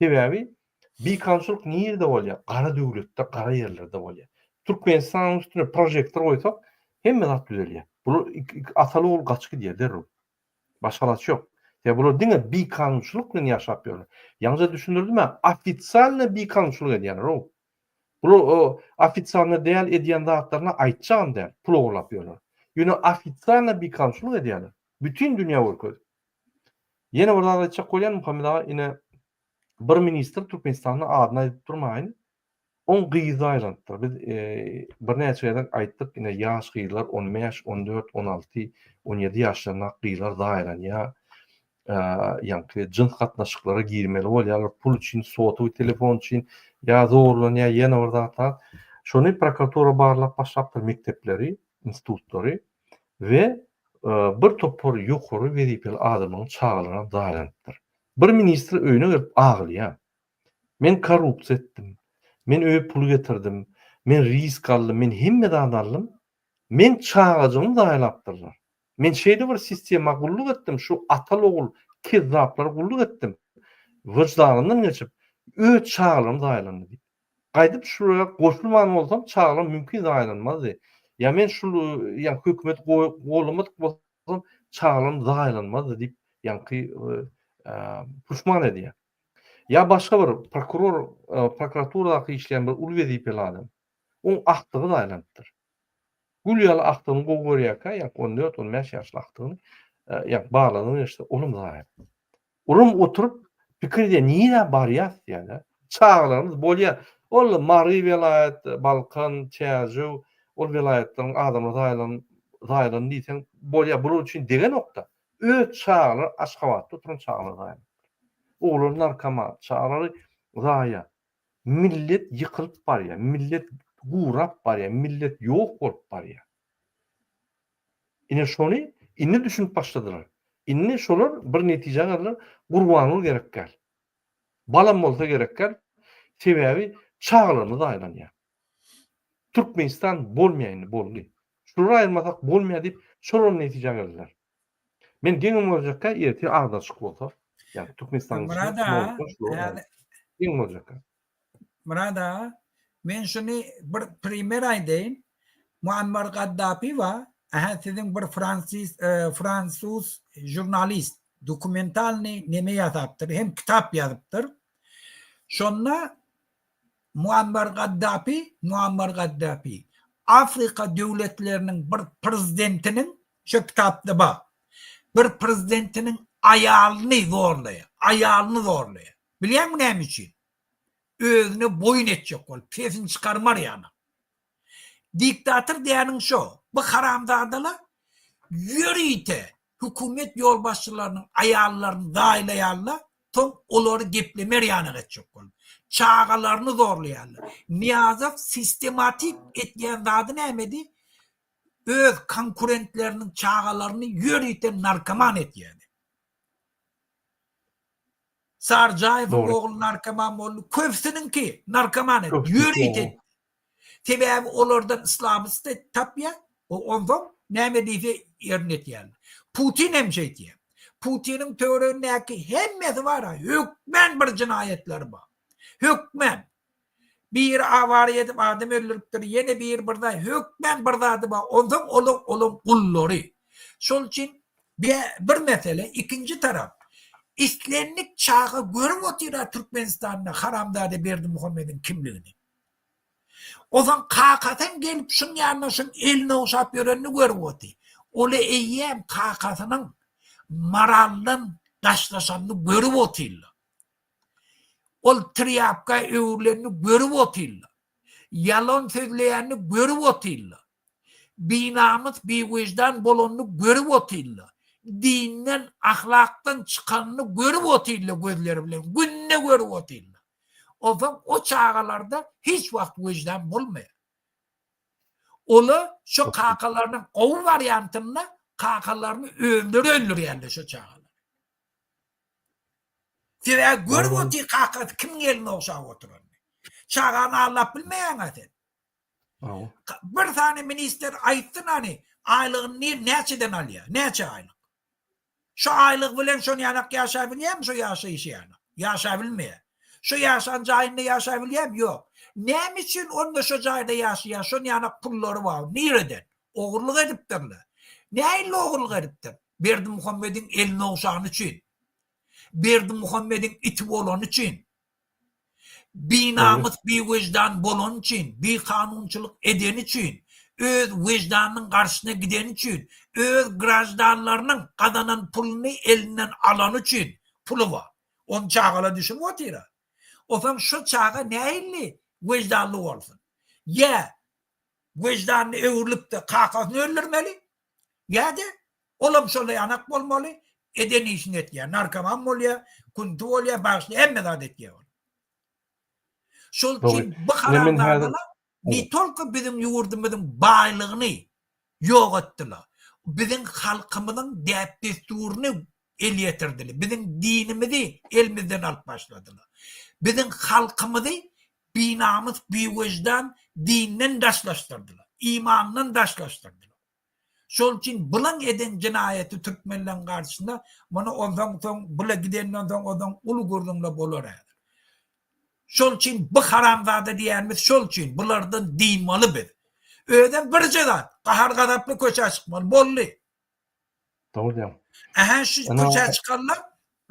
Sebäbi bikanunçylyk nirede bolýar? Gara döwletde, gara ýerlerde bolýar. Türkmenistanyň üstüne prožektor goýsak, hemme zat düzelýär. Bular ataly ogul gaçyp gidýär derrew. Başga alaç ýok. Sebäbi bular diňe bikanunçylyk bilen ýaşap ýörler. Ýaňyja düşündirdim-ä, ofitsialno bikanunçylyk edýärler-ow. Bular ofitsialno däl edýän zatlaryny aýtjagam däl, pul ogurlap ýörler. Ýöne ofitsialno bikanunçylyk edýärler. Bütin dünýä görkezip. Ýene bir zat aýtjak bolýan Muhammet aga ine bir ministr Türkmenistanda adyny aýdyp durmaýyn. Oň gyzy aýlanypdyr. Biz birnäçe gezek aýtdyk ine ýaş gyzlar 15, 14, 16, 17 ýaşlaryndaky gyzlar zaýalanýar. Ýaňky jyns gatnaşyklara girmeli bolýarlar pul üçin, sotowy telefon üçin ýa zorlanýar ýene bir zatlar. Şony prokuratura barlap başlapdyr mekdepleri, institutlary we bir topar ýokary wezipeli adamlaryň çagalaram zaýalanypdyr. Bir ministr öýüne gelip aglaýar. Men korrupsiýa etdim. Men öýe pul getirdim. Men risk aldym. Men hemme zat aldym. Meň çagajygymy zaýalapdyrlar. Men şeýle bir sistema gulluk etdim, şu ataly-ogul kezzaplara gulluk etdim. Wyždanymdan geçip, öz çagalarym zaýalandy diýip. Gaýdyp şulara goşulman bolsam çagalarym mümkin zaýalanmazdy. Ýa men şul ýa hökümeti gollamadyk bolsam çagalarym zaýalanmazdy diýip ýaňky puşman edýär. Ýa başga bir prokuror prokuraturadaky işleýän bir uly wezipeli adam. Oň akdygy zaýalanypdyr. Gül ýaly akdygyny gowy görýärkä ýaňky on dört, on bäş ýaşly akdygyny ýaňky barlagdan geçse olam zaýalanypdyr. Olam oturyp pikir edýär, nirä barýas diýýär-de. Çagalarymyz bolýar. Ol Mary welaýat, Balkan, Çärjew ol welaýatlaryň adamlary zaýalan, zaýalandy diýseň bolýar. Bular üçin degenok-da. Öz çagalary Aşgabatda oturan çagalar zaýalanypdyr. Oglary narkoman, çagalary zaýa. Millet ýykylyp barýar, millet gurap barýar, millet ýok bolup barýar. Ine şony indi düşünip başladylar. Indi şolar bir netijä geldiler, Gurbanguly gerek däl. Balam bolsa gerek däl. Sebäbi çagalarymyz aýlanýar. Türkmenistan bolmaýar indi boldy. Şulary aýyrmasak bolmaýar diýip şolar netijä geldiler. Men geňem görjekkä ertir agdarçyk bolsa, ýagny Türkmenistanyň Myrat aga, geň görjekkä. Myrat aga, men şuny bir primer aýdaýyn. Muammar Gaddafi bar, aha siziň bir fransis fransuz žurnalist dokumentalnyý neme ýasapdyr, hem kitap ýazypdyr. Şonda Muammar Gaddafi, Muammar Gaddafi Afrika döwletleriniň bir prezidentiniň, şo kitapda bar, bir prezidentiniň aýalyny zorlaýar, aýalyny zorlaýar. Bilýäňmi näme üçin? Özüne boýun etjek bolup, sesini çykarmar ýaly. Diktator diýýäniň şo. Bu haramzadalar ýörite hökümet ýolbaşçylarynyň aýallaryny zaýlaýarlar, soň olary geplemer ýanak etjek bolup. Çagalaryny zorlaýarlar. Nyýazow sistematik etýän zady nämedi? Öz konkurentleriniň çagalaryny ýörite narkoman etýärdi. Sarjaýewiň ogly narkoman boldy. Köpüsiniňki narkoman etdi. Ýörite etdi. Sebäbi olardan slabist tapýar. Onsoň näme diýse ýerine ýetýärler. Putin hem şeýdýär. Putiniň töweregindäki hemmesi bar-a, hökmän bir jenaýatlary bar. Hökmän. Biri awariýa edip adam öldüripdir, ýene biri bir zat, hökmän bir zady bar. Onsoň olar olaň gullary. Şol üçin bir mesele, ikinji tarap, islendik çaga görüp otyr-a Türkmenistanda haramzada Berdimuhamediň kimligini. Onsoň kakasam gelip şuň ýanyna şuň elini ogşap ýörenini görüp otyr. Ol-a eýýäm kakasynyň moraldan daşlaşanyny görüp otyrlar. Ol trýapka öwrülenini görüp otyrlar. Ýalan sözleýänini görüp otyrlar. Binamys, biwyždan bolanyny görüp otyrlar. Dinden, ahlakdan çykanyny görüp otyrlar gözleri bilen, günde görüp otyrlar. Onsoň o çagalarda hiç wagt wyždan bolmaýar. Olar şo kakalarynyň gowy wariantynda kakalaryny özleri öldürýärler şo çagalar. Sebäbi görüp otyr kakasy kimiň elini ogşap oturanyny. Çagany aldap bilmeýäň-ä sen. Bir sany ministr aýtsyn hany aýlygyny näçeden alýar? Näçe aýlyk? Şu aýlygy bilen şony ýanak ýaşabilýärmi şu ýaşaýşy ýanak? Ýaşabilmeýär. Şu ýaşan jaýynda ýaşabilýärmi? Ýok. Näme üçin onda şu jaýda ýaşaýar? Şony ýanak pullary bar. Nireden? Ogurlyk edipdirler. Nähili ogurlyk edipdir? Berdimuhamediň elini ogşany üçin. Berdimuhamediň iti bolany üçin. Binamys, biwyždan bolany üçin, bikanunçylyk edeni üçin, öz wyždanynyň garşysyna gideni üçin, öz graždanlarynyň gazanan puluny elinden alany üçin puly bar. Ony çagalar düşünip otyr-a. Onsoň şu çaga nähili wyždanly bolsun? Ýa wyždanyny öwrülip-de kakasyny öldürmeli, ýa-da olam şol ýanak bolmaly, eden işini etýär. Narkoman bolýar, kunti bolýar, bagyşla hemme zat etýär ol. Şol üçin bu haramzadalar ne tolko biziň ýurdumyzyň baýlygyny ýok etdiler. Biziň halkymyzyň däp-dessuryny el ýetirdiler. Biziň dinimizi elimizden alyp başladylar. Biziň halkymyzy binamys, biwyždan dinden daşlaşdyrdylar. Imandan daşlaşdyrdylar. Şol üçin bulaň eden jenaýaty türkmenleň garşysyna muny onsoň soň bula gidenden soň onsoň uly gürrüňle bolar häzir. Şol üçin bu haramzada diýýänimiz şol üçin bulardan dynmaly biz. Özem birje zat gahar gazaply köçä çykmaly boldy. Dogry diýýäň. Ähä şu köçä çykanlar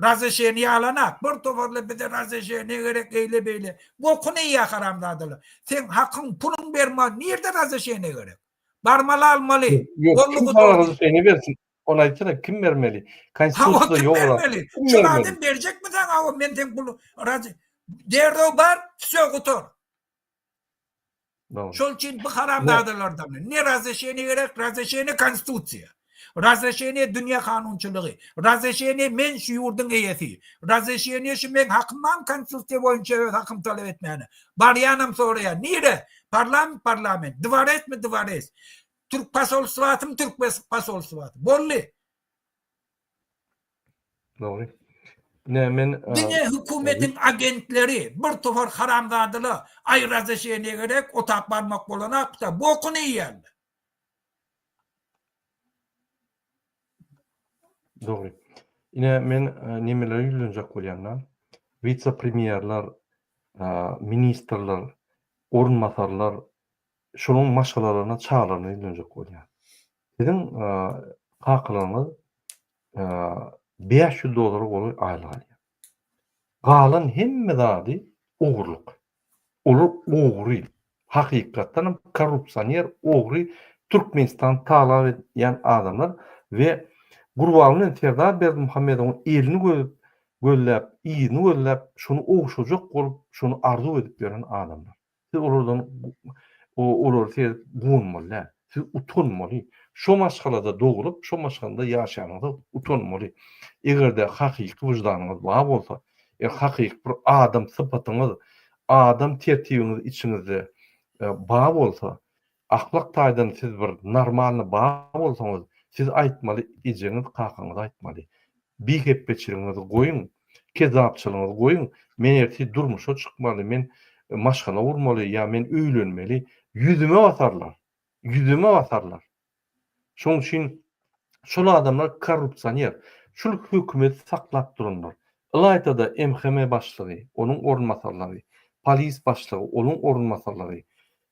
razreşeniýe alanak. Bir toparlar bize razreşeniýe gerek eýle beýle. Bokuny iýýä haramzadalar. Seň hakyň puluň berman nirde razreşeniýe gerek. Barmaly almaly. Ýok, kim saňa razreşeniýe bersin? Ony aýtsana kim bermeli? Konstitusiýada ýok olar. Şol adam berjekmi saňa o men seň pul razy derrew bar, wsё gutar. Şol üçin bu haramzadalardan ne razreşeniýe gerek, razreşeniýe konstitusiýa. Razreşeniýe dünýä kanunçylygy. Razreşeniýe men şu ýurduň eýesi. Razreşeniýe şu meň hakym barmy konstitusiýa boýunça öz hakymy talap etmäne. Barýanam soraýar. Nire? Parlament parlament. Dwaresmi dwares. Türk posolstwasymy türk posolstwasy. Boldy. Dogry. Ine men Diňe hökümetiň agentleri, bir topar haramzadalar, aý razreşeniýe gerek, otap barmak bolanakda, bokuny iýýärler. Dogry. Ine men nemelere ýüzlenjek bolýan-da. Wise-premýerler, ministrler, orunbasarlar, şolaryň maşgalalaryna, çagalaryna ýüzlenjek bolýan. Siziň kakalaryňyz 500 dollara golaý aýlyk alýar. Galan hemme zady ogurlyk. Olar ogry. Hakykatdan hem korrupsioner, ogry, Türkmenistany talap edýän adamlar we Gurbanguly bilen Serdar Berdimuhamedowyň elini gözüp, gözläp, yzyny gözläp, şony ogşajak bolup, şony arzuw edip ýören adamlar. Siz olardan olary seredip guwanmaly däl. Siz utanmaly. Şo maşgalada doglup, şo maşgalada ýaşanyňyza utanmaly. Eger-de hakyky wyždanyňyz bar bolsa, eger hakyky bir adam sypatyňyz, adam tertibiňiz içiňizde bar bolsa, ahlak taýdan siz bir normalny bar bolsaňyz, siz aýtmaly, ejeňiz, kakaňyza aýtmaly. Bihepbeçiligiňizi goýuň, kezzapçylygyňyzy goýuň, men ertir durmuşa çykmaly, men maşgala gurmaly ýa men öýlenmeli, ýüzüme basarlar, ýüzüme basarlar. Şonuň üçin şol adamlar korrupsioner, şul hökümeti saklap duranlar. Ylaýta-da MHM başlygy, onuň orunbasarlary, polis başlygy, onuň orunbasarlary,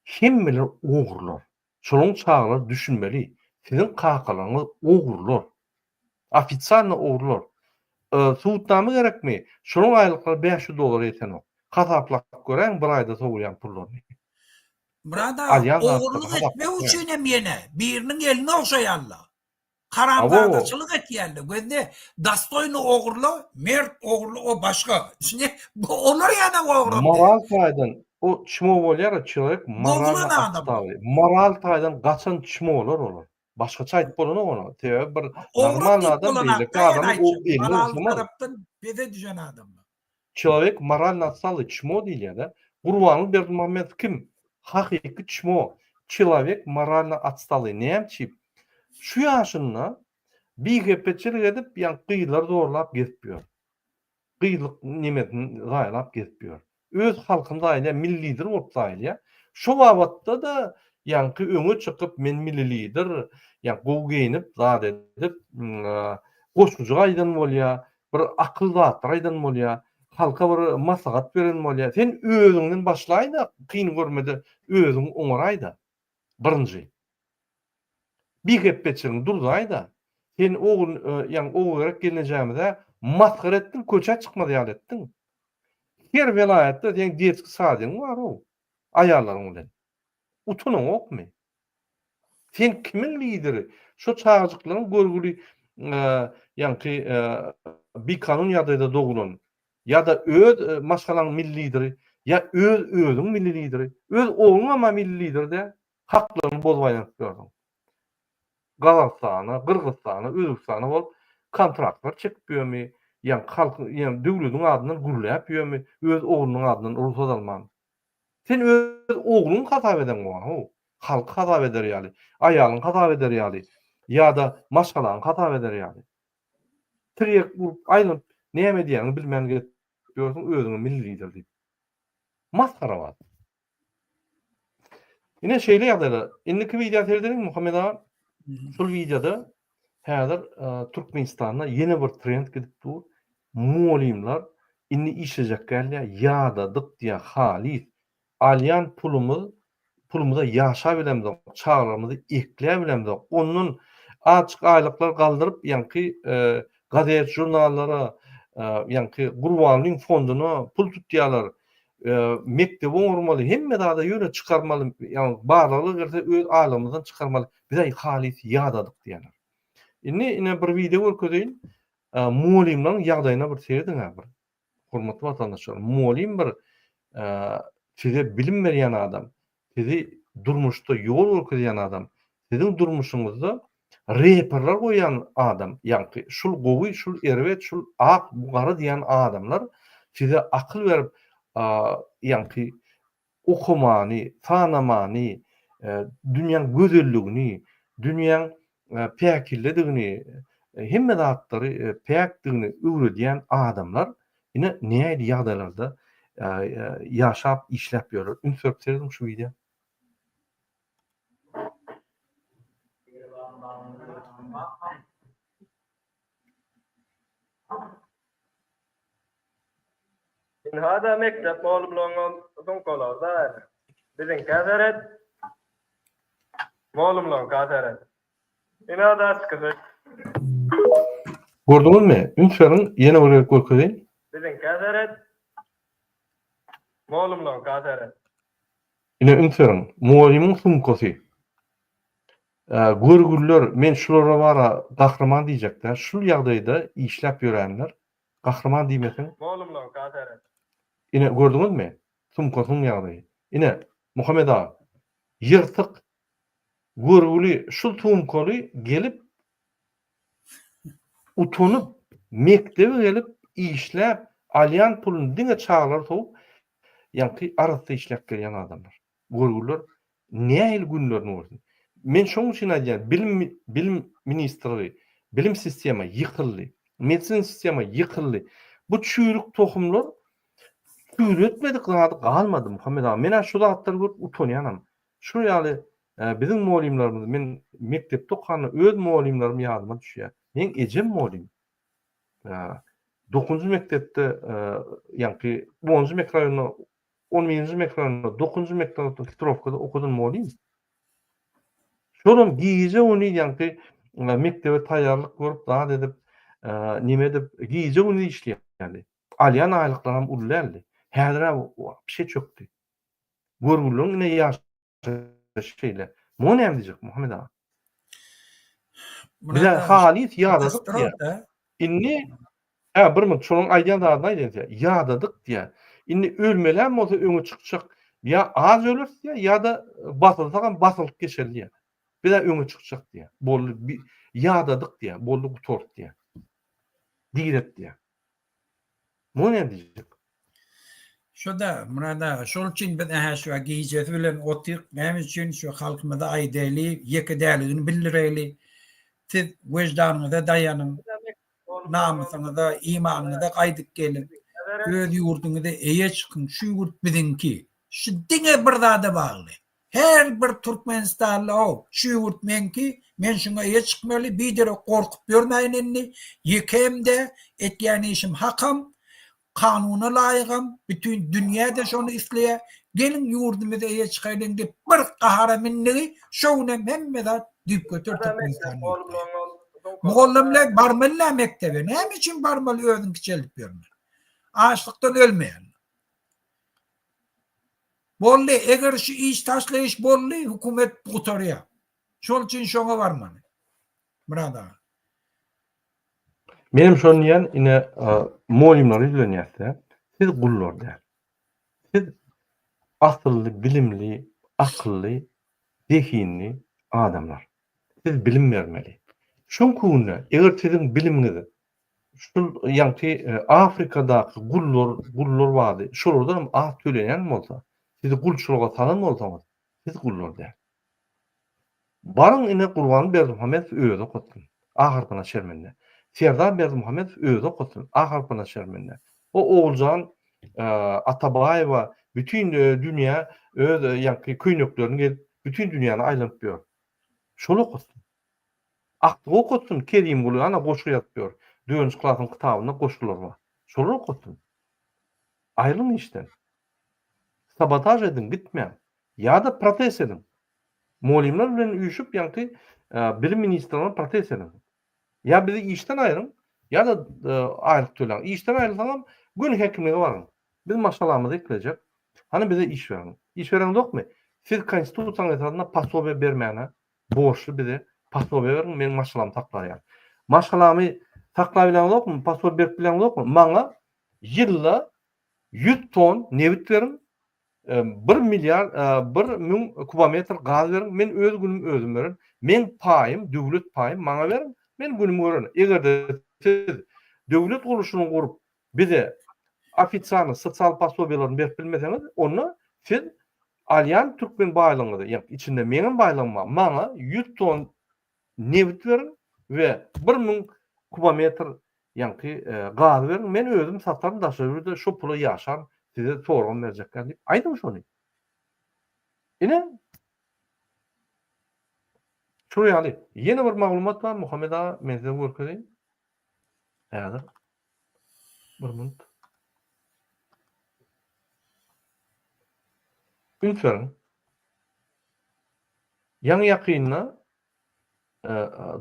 hemmeler ogrular. Şolaryň çagalary düşünmeli, siziň kakalaryňyz ogrular. Ofitsialno ogrular. Subutnama gerekmi? Şolaryň aýlyklary 500 dollara ýetenok. Hasaplap göräýiň bir aýda sowulýan pullaryny. Myrat aga, ogurlyk etmek üçinem ýene biriniň elini ogşaýarlar. Haramzadaçylyk etýärler. Gözle, dostoýny ogurla, mert ogurla, o başga. Düşünýä? Olar ýalam ogram däl. Moral taýdan o çmo bolýar, çelowek moralno otstaly. Moral taýdan gaçan çmolar olar. Başgaça aýdyp bolanok ony. Sebäbi bir normal adam beýleki adamy o elini ogşamaz. tarapdan pese düşen adamlar. Çelowek moralno otstaly çmo diýilýär-de. Gurbanguly Berdimuhamedow kim? Hakyky çmo. Çelowek moralno otstaly. Näme üçin? Şu ýaşynda bihepbeçilik edip, ýaňky gyzlary zorlap gezip ýör. Gyzlyk nemesini zaýalap gezip ýör. Öz halkyny zaýalaýar, milli lider bolup zaýalaýar. Şo babatda-da ýaňky öňe çykyp, men milli lider, ýaňky gowy geýnip, zat edip, goşgujyk aýdan bolýar, bir akyl zatlar aýdan bolýar, halka bir maslahat beren bolýar. Sen özüňden başlaý-da, kyn görme-de, özüň oňaraý-da. Birinji. Bihepbeçiligiňi durzaý-da. Sen ogul, ýagny Ogulgerek gelnejemize masgara etdiň, köçä çykmaz ýaly etdiň. Her welaýatda seň detski sadigiň bar-ow, aýallaryň bilen. Utanaňokmy? Sen kimiň lideri? Şo çagajyklaryň görgüli, ýaňky bikanun ýagdaýda doglan ýa-da öz maşgalaň milli lideri, ýa öz özüň milli lideri, öz ogluňam-a milli lider däl. Haklaryny bozup aýlanyp ýörsüň. Gazagystana, Gyrgyzystana, Özbegistana bolup kontraktlar çekip ýörmi, ýa halkyň, ýa döwlediň adyndan gürläp ýörmi, öz oglunyň adyndan rugsat alman. Sen öz ogluňy hasap edeňok how, halky hasap eder ýaly, aýalyňy hasap eder ýaly, ýa-da maşgalaňy hasap eder ýaly. Tirýek urup aýlanyp näme edýäňi bilmän gezip ýörsüň özüňe milli lider diýip. Masgarabaz. Ine şeýle ýagdaýlar. Indiki wideo seredeliň Muhammet aga. Şol wideoda häzir Türkmenistanda ýene bir trend gidip dur. Mugallymlar indi işlejek gelýär, ýadadyk diýýär, halys. Alýan pulumyz pulumyza ýaşabilemzok, çagalarymyzy ekläbilemzok. Ondan azjyk aýlyklar galdyryp, ýaňky gazet, žurnallara, ýaňky Gurbanlyň fonduna pul tutýarlar. Mekdebi oňarmaly, hemme zada ýöne çykarmaly, ýagny barlaglar gelse öz aýlygymyzdan çykarmaly. Biz-aý halys ýadadyk diýýärler. Indi ine bir wideo görkezeýin. Mugallymlaryň ýagdaýyna bir serediň-ä bir. Hormatly watandaşlar, mugallym bir size bilim berýän adam, sizi durmuşda ýol görkezýän adam, siziň durmuşyňyzda reperler goýýan adam, ýaňky şul gowy, şul erbet, şul ak, bu gara diýen adamlar size akyl berip, ýaňky okamany, sanamany, dünýäň gözelligini, dünýäň päkilledigini, hemme zatlary päkdigini öwredýän adamlar ine nähili ýagdaýlarda ýaşap, işläp ýörler. Üns berip serediň şu wideo. Ynha-da mekdep molumlaryňam sumkalary-da ene. Biziňkä seret, molumlaryňka seret. Ynha-da açgysy. Gördüňizmi? Üns beriň, ýene bir gezek görkezeýin. Biziňkä seret, molumlaryňka seret. Ine üns beriň, mugallymyň sumkasy. Görgüliler, men şulara bara gahryman diýjek-dä, şul ýagdaýda işläp ýörenler, gahryman diýmeseň. Molumlaryňka seret. Ine, gördüňizmi, sumkasynyň ýagdaýy. Ine, Muhammet aga, ýyrtyk, görgüli şul sumkaly gelip, utanyp, mekdebe gelip, işläp, alýan puluny diňe çagalara sowup, ýaňky arassa işläp gelýän adamlar. Görgüliler nähili günlerini görsün. Men şoň üçin aýdýan, bilim bilim ministrligi, bilim sistema ýykyldy. Medisina sistema ýykyldy. Bu çüýrük tohumlar çüýretmedik zady galmady Muhammet aga. Men-ä şu zatlary görüp utanýanam. Şu ýaly biziň mugallymlarymyz, men mekdepde okanda öz mugallymlarym ýadyma düşýär. Meň ejem mugallym. Dokuzynjy mekdepde ýaňky onunjy mikroraýonda On birinji mikroraýonda, dokuzynjy mikroraýonda Hitrowkada okadan mugallym. Şolam gije-gündiz ýaňky mekdebe taýýarlyk görüp, zat edip, neme edip, gije-gündiz işleýärdi. Alýan aýlyklaram uly däldi. Häzir-ä wapşe çökdi. Görgüleriň ine ýaşaýşy şeýle. Muňa näme diýjek, Muhammet aga? Bize halys ýadadyk diýýär. Indi hä bir minut şonuň aýdýan zadyny aýdaýyn size. Ýadadyk diýýär. Indi ölmelem bolsa öňe çykjak. Ýa az öleris diýýär, ýa-da basylsagam basylyp geçeli diýýär. Biz-ä öňe çykjak diýýär. Boldy, ýadadyk diýýär. Boldy, gutardy diýýär. Direk diýýär. Muňa näme diýjek? Şo-da, Myrat aga, şol üçin biz ähä şu gijesi bilen otyk, näme üçin şu halkymyza aýdaýly, ýeke däligini bildireýli. Siz weždanyňyza daýanyň, namysyňyza, imanyňyza gaýdyp geliň. Öz ýurduňyza eýe çykyň, şu ýurt biziňki. Şu diňe bir zada bagly. Her bir türkmenistanly how, şu ýurt meňki, men şuňa eýe çykmaly, biderek gorkup ýörmäýin indi, ýekem-de, etýän işim hakam, kanuna laýygam, bütin dünýä-de şony isleýär, geliň ýurdumyza eýe çykaýlyň diýip bir gahara mindigi, şo günem hemme zat düýpgöter Türkmenistanda üýtgeýär. Mugallymlar barmaly-la mekdebe, näme üçin barmaly özüňi kiçeldip ýörmeli? Açlykdan ölmeýärler. Boldy, eger şu iş taşlaýyş boldy, hökümet gutarýar. Şol üçin şoňa barmaly. Myrat aga. Menem şony diýýän, ine, mugallymlara ýüzlenýäs-de, siz gullar däl. Siz asylly, bilimli, akylly, zehinli adamlar. Siz bilim bermeli. Şoň günde, eger siziň bilimiňiz Şul ýaňky Afrikadaky gullar, gullar bardy. Şolardan hem az tölenýän bolsa, sizi gulçulyga salan bolsaňyz, siz gullar däl. Baryň ine Gurban Berdimuhamedow özi okatsyn. A harpyna şermende. Serdar Berdimuhamedow özi okatsyn. A harpyna şermende. O Oguljan Atabaýewa bütin dünýä öz ýaňky köýneklerini gezip, bütin dünýäni aýlanyp ýör. Şol okatsyn. Akdygy okatsyn, Kerimguly ana goşgy ýazyp ýör. Dördünji klasyň kitabynda goşgular bar. Şolary okatsyn. Aýrylyň işden. Sabotaž ediň, gitmäň. Ýa-da protest ediň. Mugallymlar bilen üýşüp ýaňky bilim ministrine protest ediň. Ýa bizi işden aýryň, ýa-da aýlyk töläň. Işden aýrylsaňam göni häkimlige baryň. Biz maşgalamyzy eklejek. Hany bize iş beriň. Iş bereňzokmy? Siz konstitusiýanyň esasynda posobiýa bermäne borçly bize posobiýa beriň meniň maşgalamy saklar ýaly. Maşgalamy saklabileňzokmy, posobiýa berip bileňzokmy? Maňa ýylda 100 ton nebit beriň, bir milliard, 1000 kubometr gaz beriň, men öz günüm özüm bererin. Meň paýym, döwlet paýym maňa beriň, men günümi görerin. Eger-de siz döwlet gurluşyny gurup, bize ofitsialny sosial posobiýalaryny berip bilmeseňiz, onda siz alýan türkmen baýlygyňyzy, ýagny içinde meňem baýlygym bar, maňa 100 ton nebit beriň we 1000. kubometr ýaňky gazy beriň, men özüm sataryn daşary ýurda, şo pula ýaşaryn, size sorgam berjekgä diýip aýdyň şony. Ine, şular ýaly. Ýene bir maglumat bar, Muhammet aga, men size görkezeýin. Häzir. Bir minut. Üns beriň. Ýaňy-ýakynda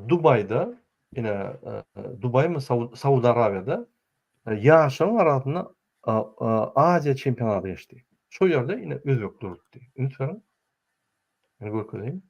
Dubaýda, ine, Dubaýmy, Saud Arabiýada ýaşlaryň arasynda Aziýa çempionaty geçdi. Şo ýerde ine özbekler utdy. Üns beriň. Men görkezeýin.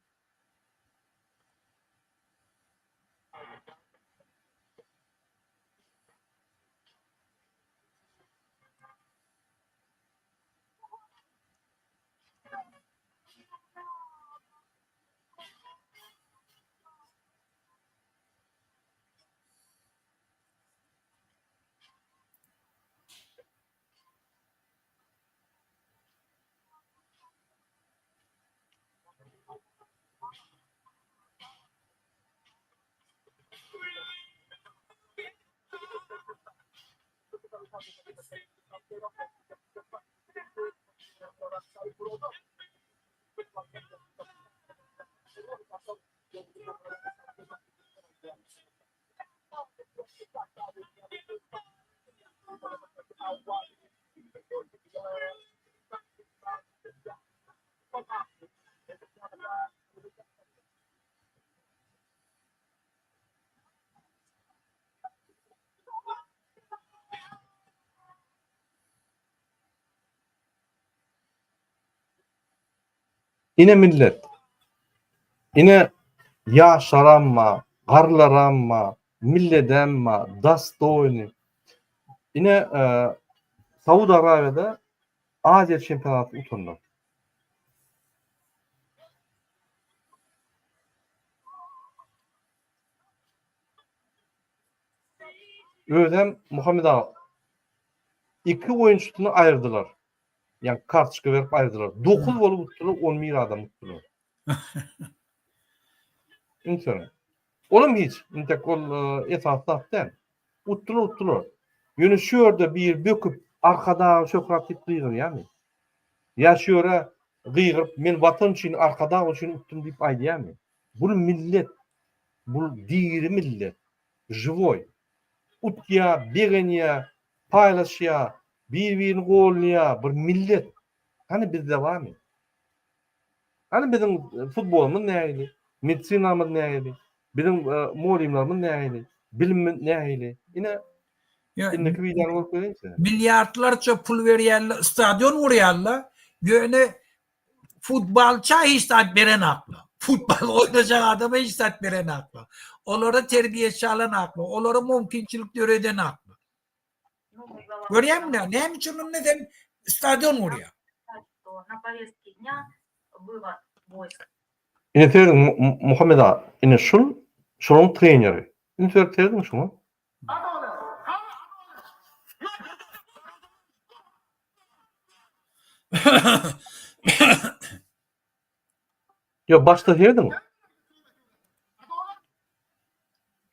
Ine millet. Ine ýaşlaramma, garlaramma, milledemma, dastoýny. Ine Saud Arabiýada Aziýa çempionaty utanlar. Özem Muhammet aga iki oýunçysyny aýyrdylar. Ýa kartoçka berip aýyrdylar. 9 bolup utdular, 11 adam utdular. Üns beriň. Olam hiç, intek ol esasy zat däl. Utdular, utdular. Ýöne şu ýerde biri böküp Arkadaga şöhrat diýip gygyrýarmy? Ýa şu ýere gygyryp men watan üçin, Arkadag üçin utdum diýip aýdýarmy? Bul millet, bul diri millet, žiwoý. Utýar, begenýär, paýlaşýar, bir-birini gollaýar, bir millet. Hany bizde barmy? Hany biziň futbolymyz nähili? Medisinamyz nähili? Biziň mugallymlarymyz nähili? Bilimimiz nähili? Ine, indiki wideony görüp bereýin size. Milliardlarça pul berýärler, stadion gurýarlar, ýöne futbolça hiç zat berenaklar. Futbol oýnajak adama hiç zat berenaklar. Olara terbiýeçi alanaklar, olara mümkinçilik döredenaklar. Görýäňmi näme? Näme üçin onda sen stadion gurýaň? Ine serediň Muhammet aga, ine şul şolaryň treneri. Üns berip serediň şuňa. Ýok, başda serediň.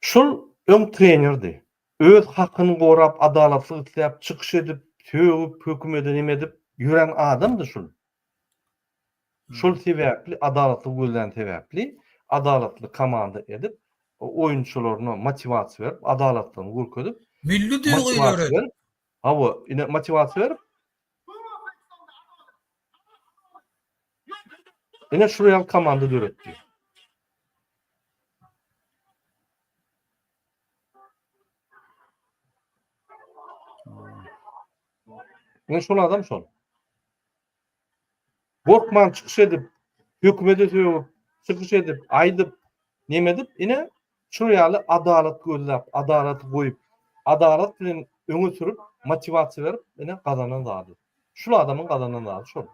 Şul öň trenerdi. Öz hakyny gorap, adalatlyk isläp, çykyş edip, sögüp, hökümede neme edip ýören adamdy şul. Şol sebäpli, adalatlygy gözlän sebäpli, adalatly komanda edip, oýunçylaryna motiwasiýa berip, adalatlygyny görkezip, Milli duýgy döredip. Hawa, ine motiwasiýa berip, ine şular ýaly komanda döretdi. Ine şol adam şol. Gorkman çykyş edip, hökümete sögüp, çykyş edip, aýdyp, neme edip, ine şu ýaly adalat gözläp, adalaty goýup, adalat bilen öňe sürüp, motiwasiýa berip, ine gazanan zady. Şul adamyň gazanan zady şol.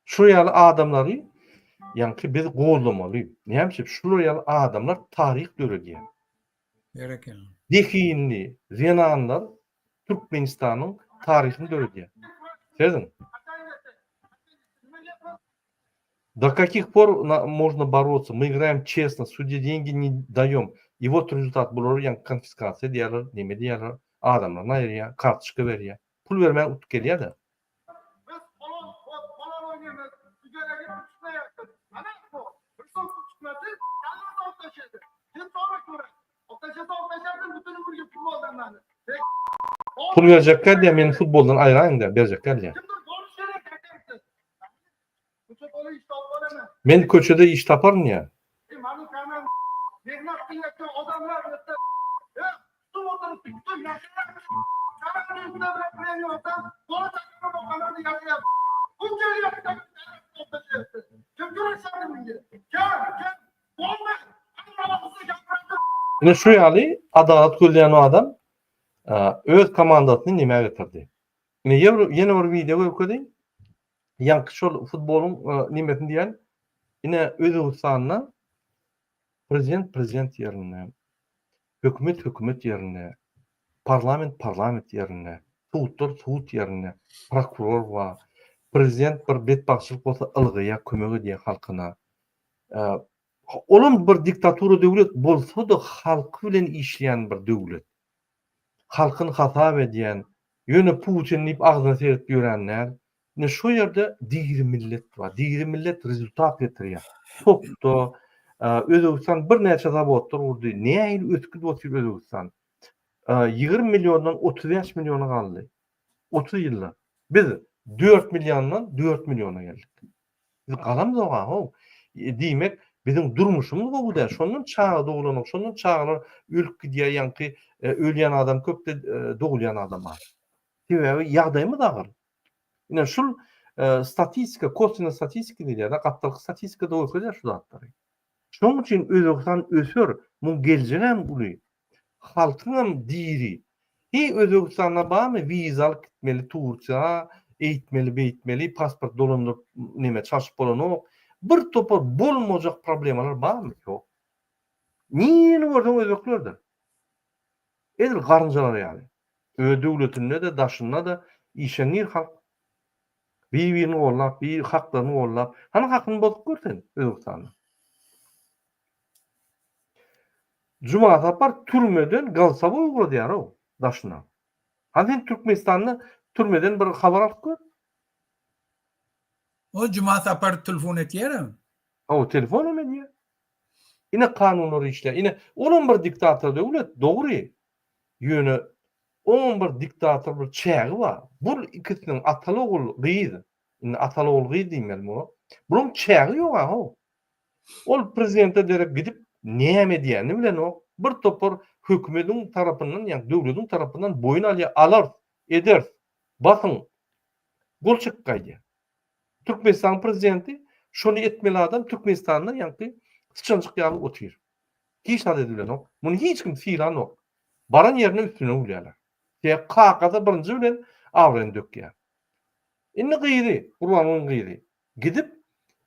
Şular ýaly adamlary ýaňky biz goldamaly. Näme üçin? Şular ýaly adamlar taryh döredýär. Berekella. Zehinli zenanlar Türkmenistanyň taryhyny döredýär. Serediň. До каких пор можно бороться? Мы играем честно, судье деньги не даем. И вот rezultat bular ýaňky konfiskasiýa edýärler, neme edýärler, adamlaryny aýyrýar, kartoçka berýär. Pul bermän utup gelýär-de. Pul berjek gelýär, meni futboldan aýraýyň diýýär, berjek gelýär. Men köçede iş taparyn diýýär. Ine şu ýaly adalat gözleýän adam öz komandasyny nämä getirdi. Ine ýene bir wideo görkezeýin. Ýaňky şol futbolyň nemesini diýýän. Ine Özbegistanda prezident prezident ýerinde, hökümet hökümet ýerinde, parlament parlament ýerinde, sudlar sud ýerinde, prokuror bar. Prezident bir betbagtçylyk bolsa ylgaýar, kömek edýär halkyna. Olam bir diktatura döwlet bolsa-da halky bilen işleýän bir döwlet. Halkyny hasap edýän, ýöne Putin diýip agzyna seredip ýören däl. Ine şo ýerde diri millet bar. Diri millet rezultat getirýär. Topda Özbegistan birnäçe zawodlar gurdy. Nähili ösüp gidip otyr Özbegistan. 20 milliondan 35 milliona galdy. 30 ýylda. Biz 4 milliondan 4 milliona geldik. Biz galamzok-a how. Diýmek, biziň durmuşymyz gowy däl. Şondan çaga doglanok, şondan çagalar ölüp gidýär, ýaňky ölýän adam köp-de, dogulýan adam az. Sebäbi ýagdaýymyz agyr. Ine şul statistika, koswennaya statistika diýilýär-de, gapdalky statistika-da görkezýär şu zatlary. Şonuň üçin Özbegistan öser, muň geljegem uly. Halkyňam diri. Heý Özbegistanda barmy wiza alyp gitmeli Tursiýa, eýtmeli beýtmeli, pasport dolandyryp neme çalşyp bolanok. Bir topar bolmajak problemalar barmy? Ýok. Nirini görseň özbeklerdir. Edil garynjalar ýaly. Öz döwletinde-de, daşynda-da işeňňir halk. Bir-birini gollap, bir haklaryny gollap. Hany hakyny bozup gör sen Özbegistanda. Juma Sapar türmeden golsowoý ugradýar-ow daşyna. Hany sen Türkmenistanda türmeden bir habar alyp gör. O Juma Sapar telefon etýärem. Hawa telefon hem edýär. Ine kanunlar işleýär. Ine olam bir diktator döwlet dogry. Ýöne oňam bir diktator bir çägi bar. Bul ikisiniň ataly ogul gyz. Indi ataly ogul gyz diýmeli muňa. Bulaň çägi ýok-a how. Ol prezidente derek gidip näme edýänini bilenok. Bir topar hökümediň tarapyndan, ýagny döwlediň tarapyndan boýun alýar, alarys, ederis, basyň, gol çekip gaýdýar. Türkmenistanyň prezidenti şony etmeli adam Türkmenistanda ýaňky syçanjyk ýaly otyr. Hiç zat edibilenok. Muny hiç kim sylanok. Baran ýerinde üstüne gülýärler. Sebäbi kakasy birinji bilen abraýyny dökýär. Indi gyzy, Gurbangulyň gyzy Gidip,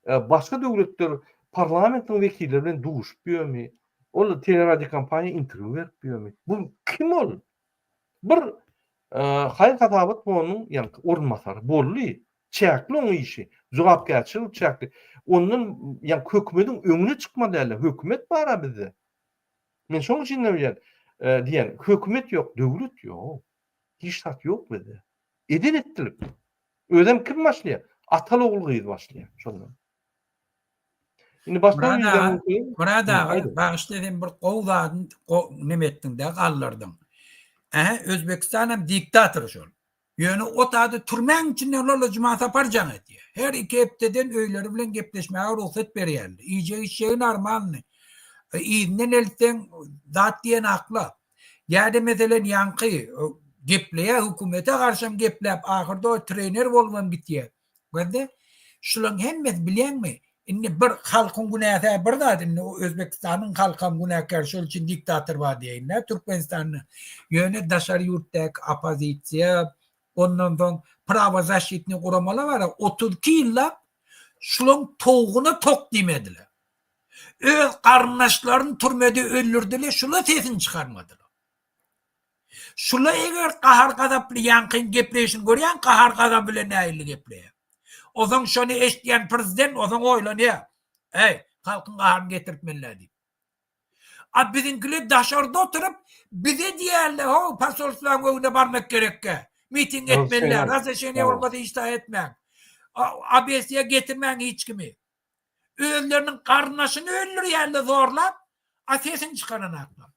başga döwletler parlamentiň wekilleri bilen duşup ýörmi? Ol teleradiokompaniýa interwýu berip ýörmi? Bu kim ol? Bir haýyr-hasabat fondunyň ýaňky orunbasary boldy. Çäkli oň işi. Jogapkärçiligi çäkli. Ondan ýaňky hökümediň öňüne çykmaly däldi. Hökümet bar-a bizde. Men şoň üçin hem diýýän, hökümet ýok, döwlet ýok. Hiç zat ýok bizde. Eden etdilik. Özem kim başlaýar? Ataly ogul gyz başlaýar şondan. Indi başga Myrat bir aga, ýerde okaýyn. Myrat Hı, aga, aýdyň. bagyşla sen bir gowy zadyny neme etdiň-de, galdyrdyň. Ähä, Özbekistanam diktator şol. Ýöne o tady türmäň içinden Lola Jumasapar jaň edýär. Her iki hepdeden öýleri bilen gepleşmäge rugsat berýärler. Iýjek-içjegi normalny. Yzyndan eltseň zat diýen akla. Ýa-da meselen ýaňky gepleýär hökümete garşam gepläp ahyrda o trener bolubam gitýär. Gözde şulaň hemmesi bilýäňmi indi bir halkyň günäsä bir zat indi o Özbekistanyň halkam günäkär şol üçin diktator bar diýeýin-dä Türkmenistanda. Ýöne daşary ýurtdaky oppozisiýa ondan soň prawozaşitnyý guramalar bar 32 ýyllap şulaň towugyna tok diýmediler. Öz garyndaşlaryny türmede öldürdiler, şula sesini çykarmadylar. Şula eger gahar-gazaply ýaňkyň gepleýşini görýäň, gahar-gazap bilen nähili gepleýär. Ozaň şony eşidýän prezident ozaň oýlanýar. Äý, halkyň gaharyny getirtmeli-dä diýip. A biziňkiler daşarda oturyp, bize diýýärler, how, posolstwaň öňüne barmak gerekkä, miting etmeli-dä, razreşeniýe bolmasa hiç zat etmäň. ABS-ä getirmäň hiç kimi. Özleriniň garyndaşyny öldürýärler zorlap, a sesini çykaranaklar.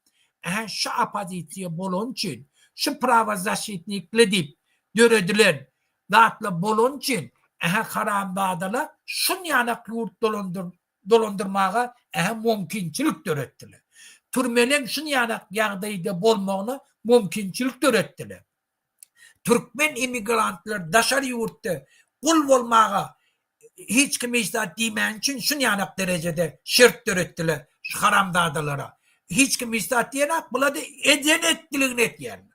Ähä şu oppozisiýa bolany üçin, şu prawozaşitnikli diýip döredilen zatlar bolany üçin, ähä haramzadalar şunýanak ýurt dolandyrmaga ähä mümkinçilik döretdiler. Türmeleň şunýanak ýagdaýda bolmagyna mümkinçilik döretdiler. Türkmen immigrantlar daşary ýurtda gul bolmaga hiç kim hiç zat diýmäni üçin şunýanak derejede şert döretdiler şu haramzadalara. Hiç kim hiç zat diýenak bulada eden etdiligini etýärler.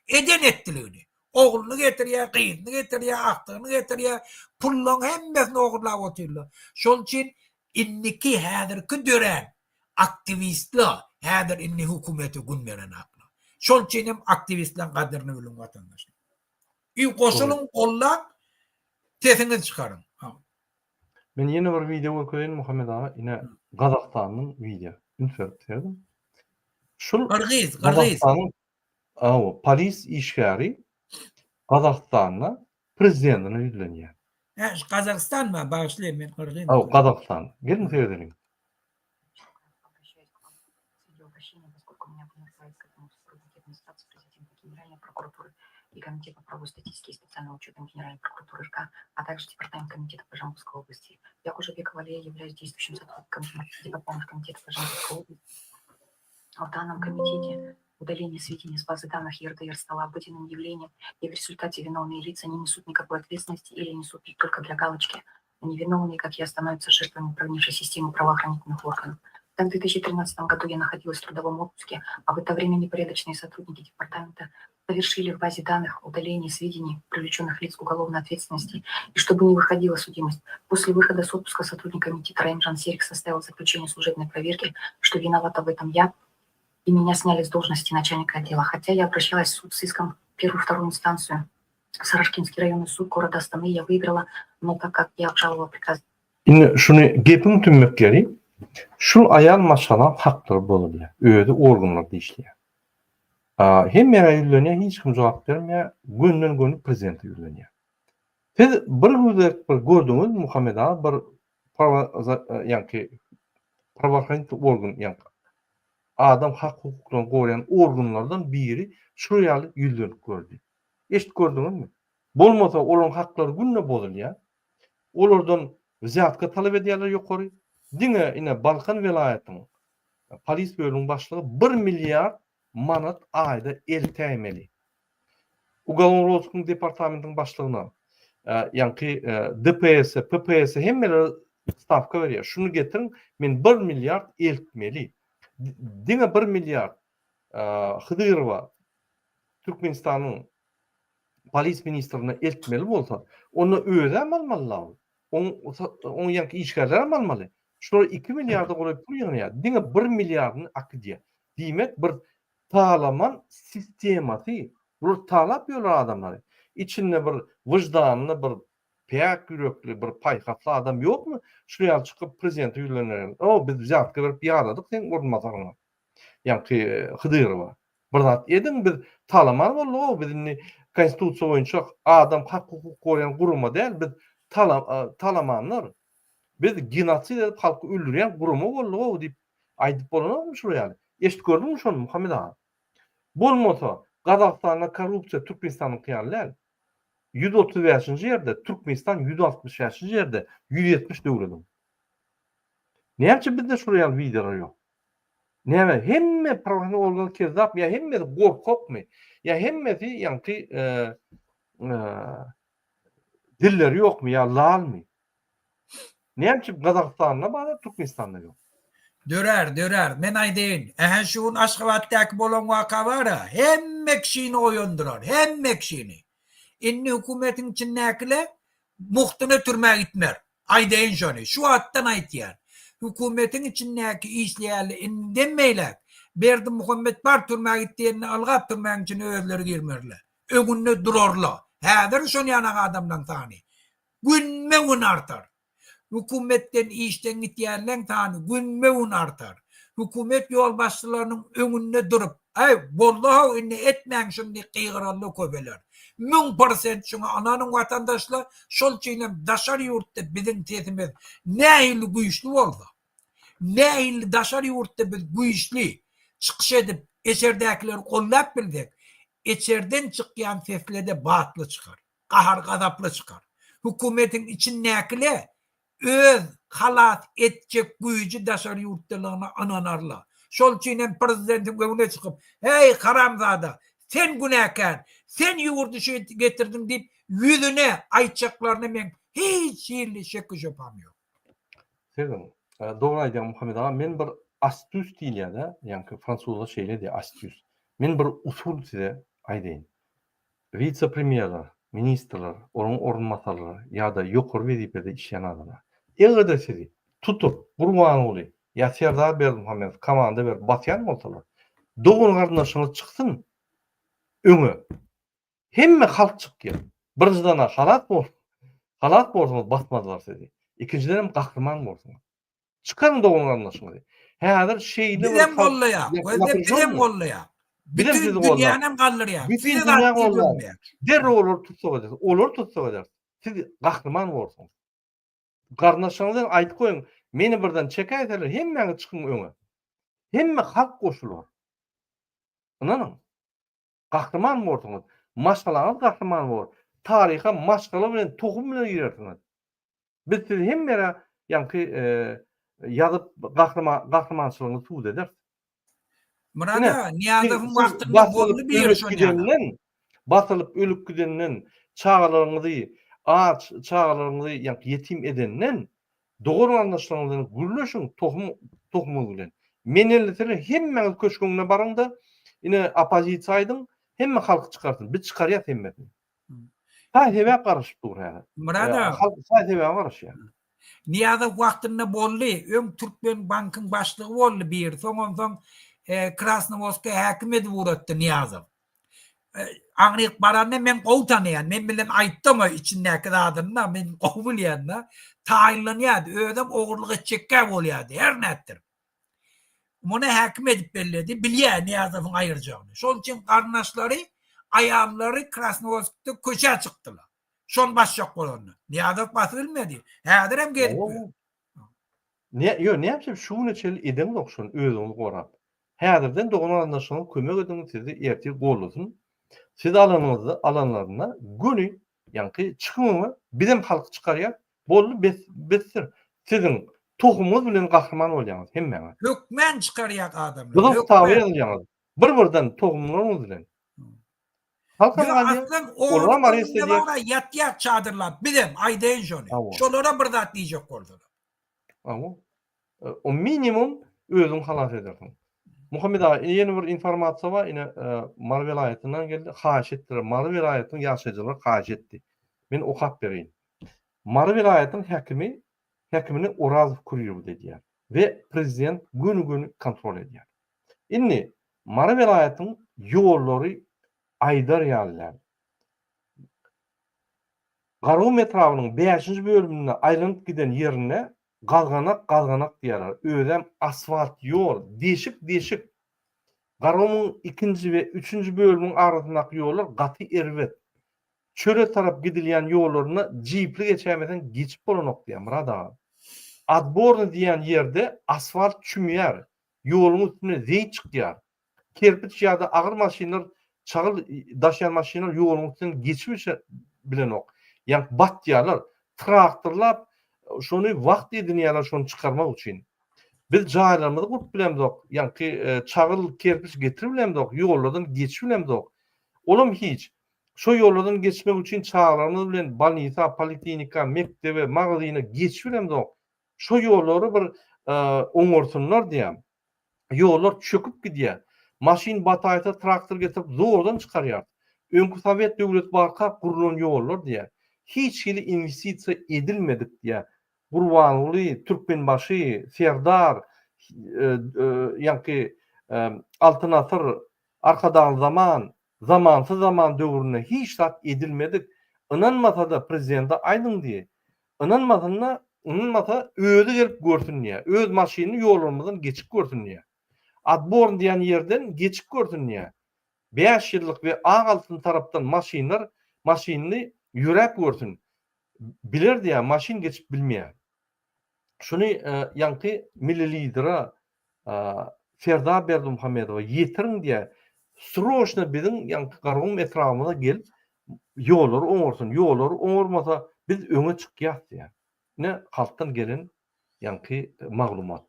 Eden etdiligini. Ogluny getirýär, gyzyny getirýär, agtygyny getirýär, pullaň hemmesini ogurlap otyrlar. Şol üçin indiki häzirki dörän aktiwistler häzir indi hökümete gün berenaklar. Şol üçin hem aktiwistleň gadyryny biliň watandaşlar. I goşulyň gollaň sesiňizi çykaryň. Men ýene bir wideo görkezeýin Muhammet aga ine Gazagystandan wideo üns berip serediň. Şul Gyrgyz, gyrgyz. Gazagystanyň hawa polis işgäri Gazagystanda prezidentine ýüzlenýär. Hä şu Gazagystanmy bagyşlaýyn men gyrgyz. Hawa Gazagystan. Geliň seredeliň. и Комитета правовой статистики и специального учета Генеральной прокуратуры РК, а также Департамент комитета по Жамбылской области. Я, Кужубекова Алия, являюсь действующим сотрудником Департамента комитета по Жамбылской области. В данном комитете удаление сведений с базы данных ЕРДР стало обыденным явлением, и в результате виновные лица не несут никакой ответственности или несут только для галочки. Невиновные, как я, становятся жертвами прогнившей системы правоохранительных органов. Так, в 2013 году я находилась в трудовом отпуске, а в это время непорядочные сотрудники департамента совершили в базе данных удаление сведений, привлеченных лиц к уголовной ответственности, и чтобы не выходила судимость. После выхода с отпуска сотрудник комитета Раимжан Серик составил заключение служебной проверки, что виновата в этом я, и меня сняли с должности начальника отдела. Хотя я обращалась в суд с иском в первую вторую инстанцию. В Сарашкинский районный суд города Астаны я выиграла, но так как я обжаловала приказ Indi şuny gepiň tümmek ýeri, şul aýal maşgalaň haklary bozulýar. Özi organlarda işleýär. Hemmelere ýüzlenýär, hiç kim jogap bermeýär, gönden-göni prezidente ýüzlenýär. Siz bir gezek bir gördüňizmi Muhammet aga bir ýaňky prawohranitelny organ ýaňky adam hak-hukuklaryny goraýan organlardan biri şular ýaly ýüzlenip gördi. Eşidip gördüňizmi? Bolmasa olaryň haklary günde bozulýar. Olardan wzýatka talap edýärler ýokary. Diňe ine Balkan welaýatynyň polis bölümiň başlygy bir milliard manat aýda eltäýmeli. Ugalon rozyskyň departamentiniň başlygyna, ýaňky DPS-e, PPS-e hemmelere stawka berýär. Şuny getiriň, men bir milliard eltmeli. Diňe bir milliard Hydyrowa Türkmenistanyň polis ministrine eltmeli bolsa, onda özem almaly-la ol. Oň oň ýaňky işgärlerem almaly. Şular 2 milliarda golaý pul ýygnaýar. Diňe 1 milliardyny akydýar. Diýmek, bir talaman sistemasy, bular talap ýörler adamlary. Içinde bir wyždanly, bir päk ýürekli, bir paýhasly adam ýokmy? Şular ýaly çykyp prezidente ýüzlenýär. O, biz wzýatka berip ýadadyk seň orunbasaryňa. Ýaňky Hydyrowa. Bir zat ediň biz talaman boldugow biz indi konstitusiýa boýunça adam hak hukuk goraýan gurama däl biz talamanlar biz genosid edip halky öldürýän gurama boldugow diýip aýdyp bolanokmy şular ýaly eşidip gördüňmi şony Muhammet aga bolmasa Gazagystanda korrupsiýa Türkmenistanyňky ýaly däl 135-nji ýerde Türkmenistan 165-nji ýerde 170 döwlediň näme üçin bizde şular ýaly wideolar ýok Näme hemme prawahranitelnyý organ kezzap ýa hemmesi gorkakmy ýa hemmesi ýaňky dilleri ýokmy ýa lalmy? Näme üçin Gazagystanda bar Türkmenistanda ýok? Dörär, dörär. Men aýdaýyn. Ähä şu gün Aşgabatdaky bolan waka bar-a, hemme kişini oýandyrar, hemme kişini. Indi hökümetiň içindäkiler mugtuna türmä gitmer. Aýdaýyn şony, şu wagtdan aýtýan. Hökümetiň içindäki işleýänler indiden beýläk. Berdimuhamet bar türmä git diýende ylgap türmäň içine özleri girmerler. Öňünde durarlar. Häzir şon ýanak adamlaň sany günbe-gün artar. Hökümetden işden gitýänleň sany günbe-gün artar. Hökümet ýolbaşçylarynyň öňünde durup, Äý, boldy-how, indi etmäň şuny diýip gygyranda köpeler. 1000% şuňa ynanyň watandaşlar, şol üçinem daşary ýurtda biziň sesimiz nähili güýçli bolsa, nähili daşary ýurtda biz güýçli çykyş edip, içerdäkileri goldap bilsek, içerden çykýan sesler-de batly çykar. gahar-gazaply çykar. Hökümetiň içindäkile öz halas etjek güýji daşary ýurtdalygyna ynanarlar. Şol üçin hem prezidentiň öňüne çykyp, Heý, haramzada, sen günäkär, sen ýurdy şu getirdiň diýip ýüzüne aýtjaklaryna meň hiç hili şekki-şübham ýok. Siziň, dogry aýdýaň Muhammet aga, men bir astuce diýilýär-dä, ýaňky fransuzlar şeýle diýýär, astuce. Men bir usul size aýdaýyn. Wise-premýerler, ministrler, olaryň orunbasarlary ýa-da ýokary wezipede işleýän adamlar. Eger-de sizi tutup, Gurbanguly ýa Serdar Berdimuhamedow komanda berip basýan bolsalar, dogan-garyndaşyňyz çyksyn öňe. Hemme halk çykýar. Birinjiden-ä halas bol, halas bolsaňyz basmazlar sizi. Ikinjidenem gahryman borsuňyz. Çykaryň dogan-garyndaşyňyzy. Häzir şeýle bir Bizem gollaýar. Gözde bizem gollaýar. Bizem Bütün sizi gollar. dünýänem galdyrýar. Bütün Size dünýä zat gollar. diýdirmeýär. Derrew olary tussag ederis. Olary tussag ederis. Siz gahryman borsuňyz. Garyndaşlaryňyza aýdyp goýuň, meni birden çekäýseler hemmäňiz çykyň öňe. Hemme halk goşular. Ynanyň. Gahryman borsuňyz. Maşgalaňyz gahryman bor. Taryha maşgala bilen, tohum bilen girersiňiz. Biz sizi hemme ýere ýaňky ýazyp gahryman gahrymançylygyňyzy subut ederis. Myrat aga, Nyýazowyň wagtynda boldy bir şon ýaly. Basylyp ölüp gidenden, çagalaryňyzy aç, çagalaryňyzy ýaňky ýetim edenden, dogan-garyndaşlaryňyz bilen gürleşiň, tohum tohumyňyz bilen. Men elleseler hemmäňiz köşgüň öňüne baryň-da, ine oppozisiýa aýdyň, hemme halky çykarsyn. Biz çykarýas hemmesini. Saý sebäp garaşyp dur häzir. Myrat aga. Halk saý sebäbe garaşýar. Nyýazow wagtynda boldy. Öň Türkmen bankyň başlygy boldy biri. Soň onsoň Krasnowodska häkim edip ugratdy Nyýazow. Aňryk baranda men gowy tanaýan. Men bilen aýtdy oňa içindäki zadyny-da men gowy bilýän-de. Taýynlanýardy. Özem ogurlyk etjekkä bolýardy. Her nätdirip. Muny häkim edip belledi. Bilýär Nyýazowyň aýyrjagyny. Şonuň üçin garyndaşlary, aýallary Krasnowodskda köçä çykdylar. Şony basjak bolanda. Nyýazow basyp bilmedi. Häzirem gezip ýör. Ne, ýo, näme üçin şu güne çenli edeňzok şony özüňizi gorap. Häzirden dogan-garyndaşlaryňyza kömek ediň, sizi ertir gollasyn. Siz alanyňyzda, alanlarynda göni Ýaňky çykyň öňe, bizem halky çykarýas, boldy bes, besdir. Siziň tohumyňyz bilen gahryman bolýaňyz hemmäňiz. Hökmän çykarýak adamlary. Gyzyl kitaba ýazylýaňyz. Bir birden tohumlaryňyz bilen. Halkam Ýok galýar. aslan Olaram onuň arest öňünde edýär. bara ýatýak çadyrlap bizem aýdaýyn şony. Hawa. Şolara bir zat diýjek bolsalar. Hawa. O minimum özüň halas edersiň. Muhammet aga ýene bir informasiýa bar, ine Mary welaýatyndan geldi, haýyş etdiler, Mary welaýatynyň ýaşaýjylary haýyş etdi. Men okap bereýin. Mary welaýatynyň häkimi häkimini Orazow kurirowat edýär we prezident göni-göni kontrol edýär. Indi Mary welaýatynyň ýollary aýdar ýaly däl. Garagum etrabynyň bäşinji bölüminde aýlanyp giden ýerinde Gazganak gazganak diýýärler. Özem asfalt ýol, deşik deşik. Garagumuň ikinji we üçünji bölümiň arasyndaky ýollar gaty erbet. Çöle tarap gidilýän ýollarynda jipli geçäýmeseň geçip bolanok diýýär Myrat aga. Odbornyý diýýän ýerde asfalt çümýär. Ýoluň üstüne zeý çykýar. Kerpiç ýa-da agyr maşynlar, çagyl daşaýan maşynlar ýoluň üstünden geçip bilenok. Ýa batýarlar. Traktorlap şony wagt edinýärler şony çykarmak üçin. Biz jaýlarymyzy gurup bilemzok, ýaňky çagyl, kerpiç getirip bilemzok, ýollardan geçip bilemzok. Olam hiç. Şo ýollardan geçmek üçin çagalarymyz bilen bolnisa, poliklinika, mekdebe, magazyna geçip bilemzok. Şo ýollary bir oňarsynlar diýýän. Ýollar çöküp gidýär. Maşyn bataýsa traktor getirip zordan çykarýarys. Öňki sowet döwleti barka gurlan ýollar diýýär. Hiç hili inwestisiýa edilmedik diýýär. Gurbanguly, Türkmenbaşy, Serdar, ýaňky. Altyn asyr, Arkadagly zaman, zamansyz zaman döwründe hiç zat edilmedik. Ynanmasa-da prezidente aýdyň diýe. Ynanmasynda, ynanmasa özi gelip görsün diýe. Öz maşynyny ýollarymyzdan geçip görsün diýe. Adborn diýen ýerden geçip görsün diýe. 5 ýyllyk we ak altyn tarapdan maşynlar maşynyny ýöräp görsün. Biler diýe, maşyn geçip bilmeýär. Şuny ýaňky milli lidere Serdar Berdimuhamedowa ýetiriň diýýär. Sroçno biziň ýaňky Garagum etrabymyza gelip ýollary oňarsyn. Ýollary oňarmasa biz öňe çykýas diýýär. Ine halkdan gelen ýaňky maglumat.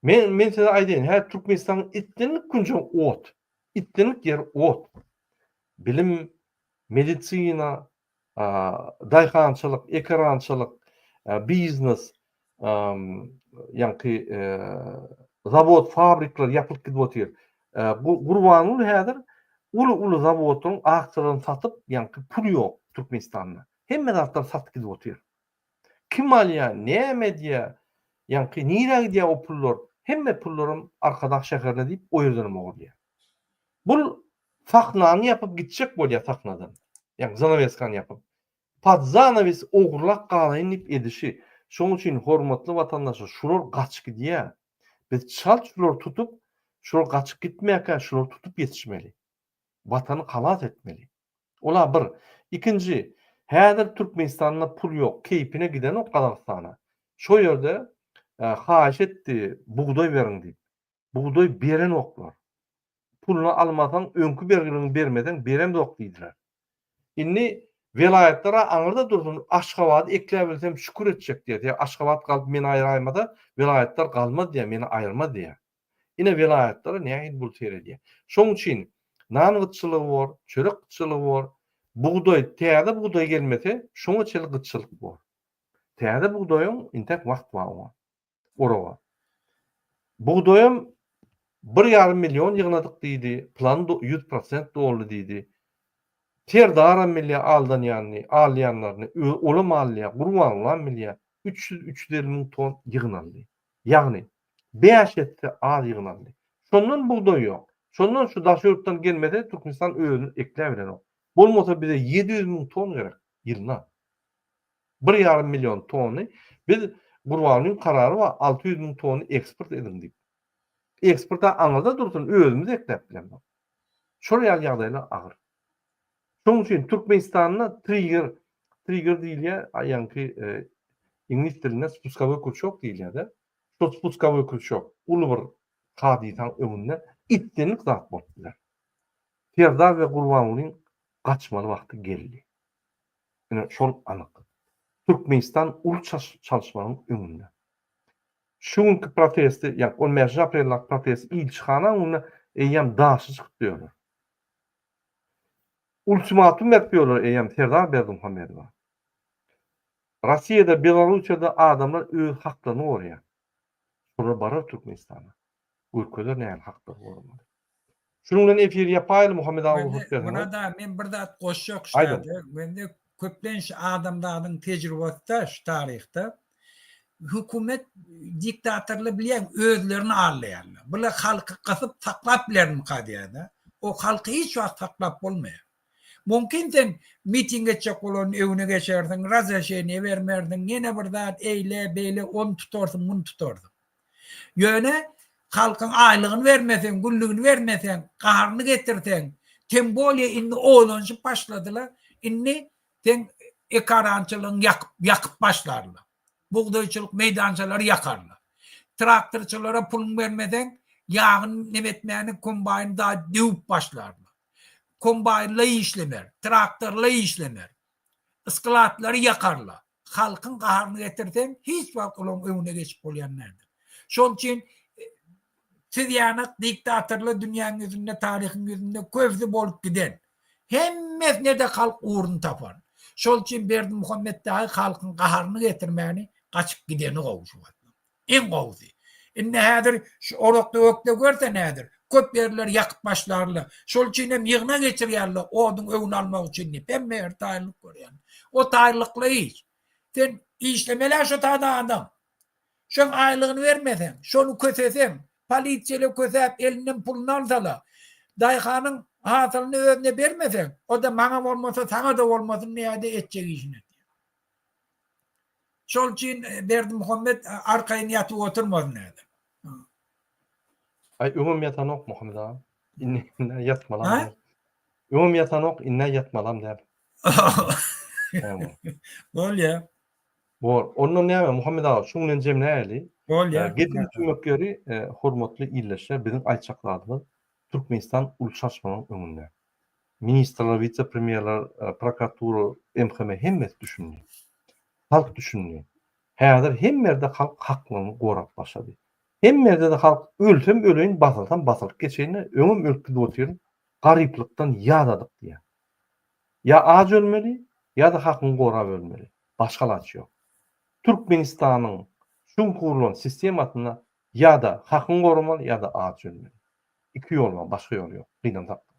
Men men size aýdaýyn, häzir Türkmenistanyň islendik künjegi ot. Islendik ýeri ot. Bilim, medisina, daýhançylyk, ekerançylyk, biznes, ýaňky zawod, fabrikler ýapylyp gidip otyr. Gurbanguly häzir uly-uly zawodlaryň aksiýalaryny satyp, ýaňky pul ýok Türkmenistanda. Hemme zatlar satyp gidip otyr. Kim alýar, näme edýär, ýaňky nirä gidýär o pullar? Hemme pullaram Arkadag şäherine diýip o ýerdenem ogurlaýar. Bul sahnany ýapyp gitjek bolýar sahnadan. Ýagny zanaweskany ýapyp. Pod zanawes ogurlap galaýyn diýip edişi. Şoň üçin hormatly watandaşlar şular gaçyp gidýär. Biz çalt şulary tutup, şular gaçyp gitmäkä şulary tutup ýetişmeli. Watany halas etmeli. Ola bir. Ikinji, häzir Türkmenistanda pul ýok, keýpine gidenok Gazagystana. Şo ýerde haýyş etdi bugdaý beriň diýip. Bugdaý berenoklar. Puluny almasaň, öňki bergiligiňi bermeseň beremzok diýdiler. Indi welaýatlar-a aňyrda dursun, Aşgabady ekläbilsem şükür etjek diýýär. Sebäbi Aşgabat galyp meni aýraýmasa, welaýatlar galmaz diýýär, meni aýyrmaz diýýär. Ine welaýatlara nähili bul seredýär. Şoň üçin nan gytçylygy bor, çörek gytçylygy bor, bugdaý, täze bugdaý gelmese, şoňa çenli gytçylyk bor. Täze bugdaýyň intäk wagt bar oňa. Oraga. Bugdaýam bir ýarym million ýygnadyk diýdi, plan 100% doldy diýdi. Serdaram bilýär aldanýanyny, alýanlaryny, olam alýar, Gurbangulam bilýär. 300, 350 müň ton ýygnaldy. Ýagny, bäş esse az ýygnaldy. Şondan bugdaý ýok. Şondan şu daşary ýurtdan gelmese Türkmenistan özüni ekläbilenok. Bolmasa bize 700 müň ton gerek ýylyna. Bir ýarym million tony biz Gurbangulyň karary bar 600 müň tony eksport ediň diýip. Eksporta aňyrda dursun özümiz ekläp bilemzok. Şol ýaly ýagdaýlar agyr. Şonuň üçin Türkmenistanda trigger trigger diýilýär, ýaňky iňlis dilinde spuskowoý kruçok diýilýär-de. Şol spuskowoý kruçok uly bir hadysaň öňünde islendik zat bolup biler. Serdar we Gurbangulyň gaçmaly wagty geldi. Ine şol anyk. Türkmenistan uly çalyşmanyň öňünde. Şu günki protesti, ýagny on bäşinji apreldäki protesti ilçihana öňünde eýýäm daşy çykyp ýörler. Ultimatum berip ýörler eýýäm Serdar Berdimuhamedowa. Russiýada, Belarussiýada adamlar öz haklaryny goraýar. Şolar barar Türkmenistana. Görkezer nähili haklary goramaly. Şunuň bilen efiri ýapaýyly Muhammet aga rugsat berseňiz. Murad aga men bir zat goşjak şu ýerde. Mende köplenç adamzadyň tejribasida şu taryhda hökümet diktatorlar bilýäň özlerini aldaýarlar. Bular halky gysyp saklap bilermika diýýärler. O halky hiç wagt saklap bolmaýar. Mümkin sen miting etjek bolanyň öňüne geçersiň, razreşeniýe bermersiň, ýene bir zat eýle, beýle, ony tutarsyň, muny tutarsyň. Ýöne halkyň aýlygyny bermeseň, günlügini bermeseň, gaharyny getirseň, tem bolýa indi oýlanyşyp başladylar. Indi seň ekarançylygyňy ýakyp, ýakyp başlarlar. Bugdaýçylyk meýdançalary ýakarlar. Traktorçylara puluny bermeseň, ýagyny neme etmäni kombaýny da döwüp başlarlar. Kombaýnla işlemer, traktorla işlemer. Sklatlary ýakarlar. Halkyň gaharyny getirseň, hiç wagt olaryň öňüne geçip bolýan däldir. Şol üçin siz ýanak diktatorlar dünýäniň ýüzünde, taryhyň ýüzünde köpüsi bolup giden. Hemmesine-de halk ugruny tapan. Şol üçin Berdimuhamet dagy halkyň gaharyny getirmäni gaçyp gideni gowy şu wagt. Iň gowusy. Indi häzir şu orakda-ökde görsen häzir, köp ýerleri ýakyp başlarlar. Şol üçin hem ýygnak geçirýärler, oduň öňüni almak üçin diýip. Hemme ýer taýynlyk görýär. O taýynlykly iş. Sen işlemeli-ä şo taýda adam. Şoň aýlygyny bermeseň, şony köseseň, Polisiýalar kösäp elinden puluny alsala, daýhanyň hasylyny özüne bermeseň, o-da maňa bolmasa saňa-da bolmasyn diýýär-de etjek işini etýär. Şol üçin Berdimuhamet arkaýyn ýatyp oturmasyn häzir. Aý öňem ýatanok Muhammet aga. Indi ýatmalam däl. Öňem ýatanok, indi ýatmalam däl. Bolýa. Bor. Ondan näme Muhammet aga, şuň bilen jemläýeli. Bolýa. Gepiň tümmek ýeri, hormatly ildeşler, biziň aýtjak zadymyz Türkmenistan uly çaşmanyň öňünde. Ministrler, wise-premýerler, prokuratura, MHM hemmesi düşündi. Halk düşündi. Häzir hemme ýerde halk haklygyny gorap başlady. Hemme ýerde-de halk ölsem öleýin, basylsam basylyp geçeýin-de, öňem ölüp gidip otyryn, garyplykdan ýadadyk diýýär. Ýa aç ölmeli, ýa-da hakyňy gorap ölmeli. Başga alaç ýok. Türkmenistanyň şu günki gurlan sistemasynda ýa-da hakyňy goramaly, ýa-da aç ölmeli. Iki ýol bar, başga ýol ýok. Gynansak-da.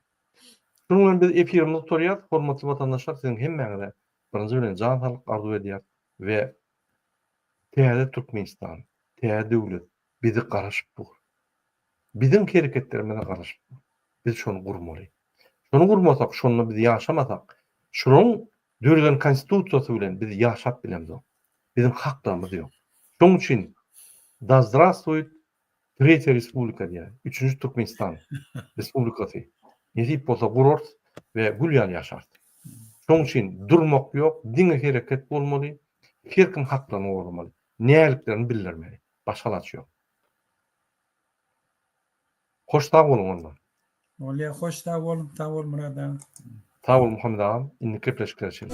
Şunuň bilen biz efirimizi gutarýarys. Hormatly watandaşlar, siziň hemmäňize birinji bilen jan saglyk arzuw edýäris we täze Türkmenistan, täze döwlet bizi garaşyp dur. Biziň hereketlerimize garaşyp dur. Biz şony gurmaly. Şony gurmasak, şonda biz ýaşamasak, şolaryň döreden konstitusiýasy bilen biz ýaşap bilemzok. Biziň haklarymyz ýok. Şonuň üçin Da zdrastwuýet Tretýa respublika diýýär. Üçünji Türkmenistan respublikasy. Nesip bolsa gurarys we gül ýaly ýaşarys. Şonuň üçin durmak ýok, diňe hereket bolmaly, her kim haklaryny goramaly, näliklerini bildirmeli. Başga alaç ýok. Hoş sag boluň onda. Bolýa hoş sag boluň sag bol Myrat aga. Sag bol Muhammet agam, indiki gepleşiklere çenli.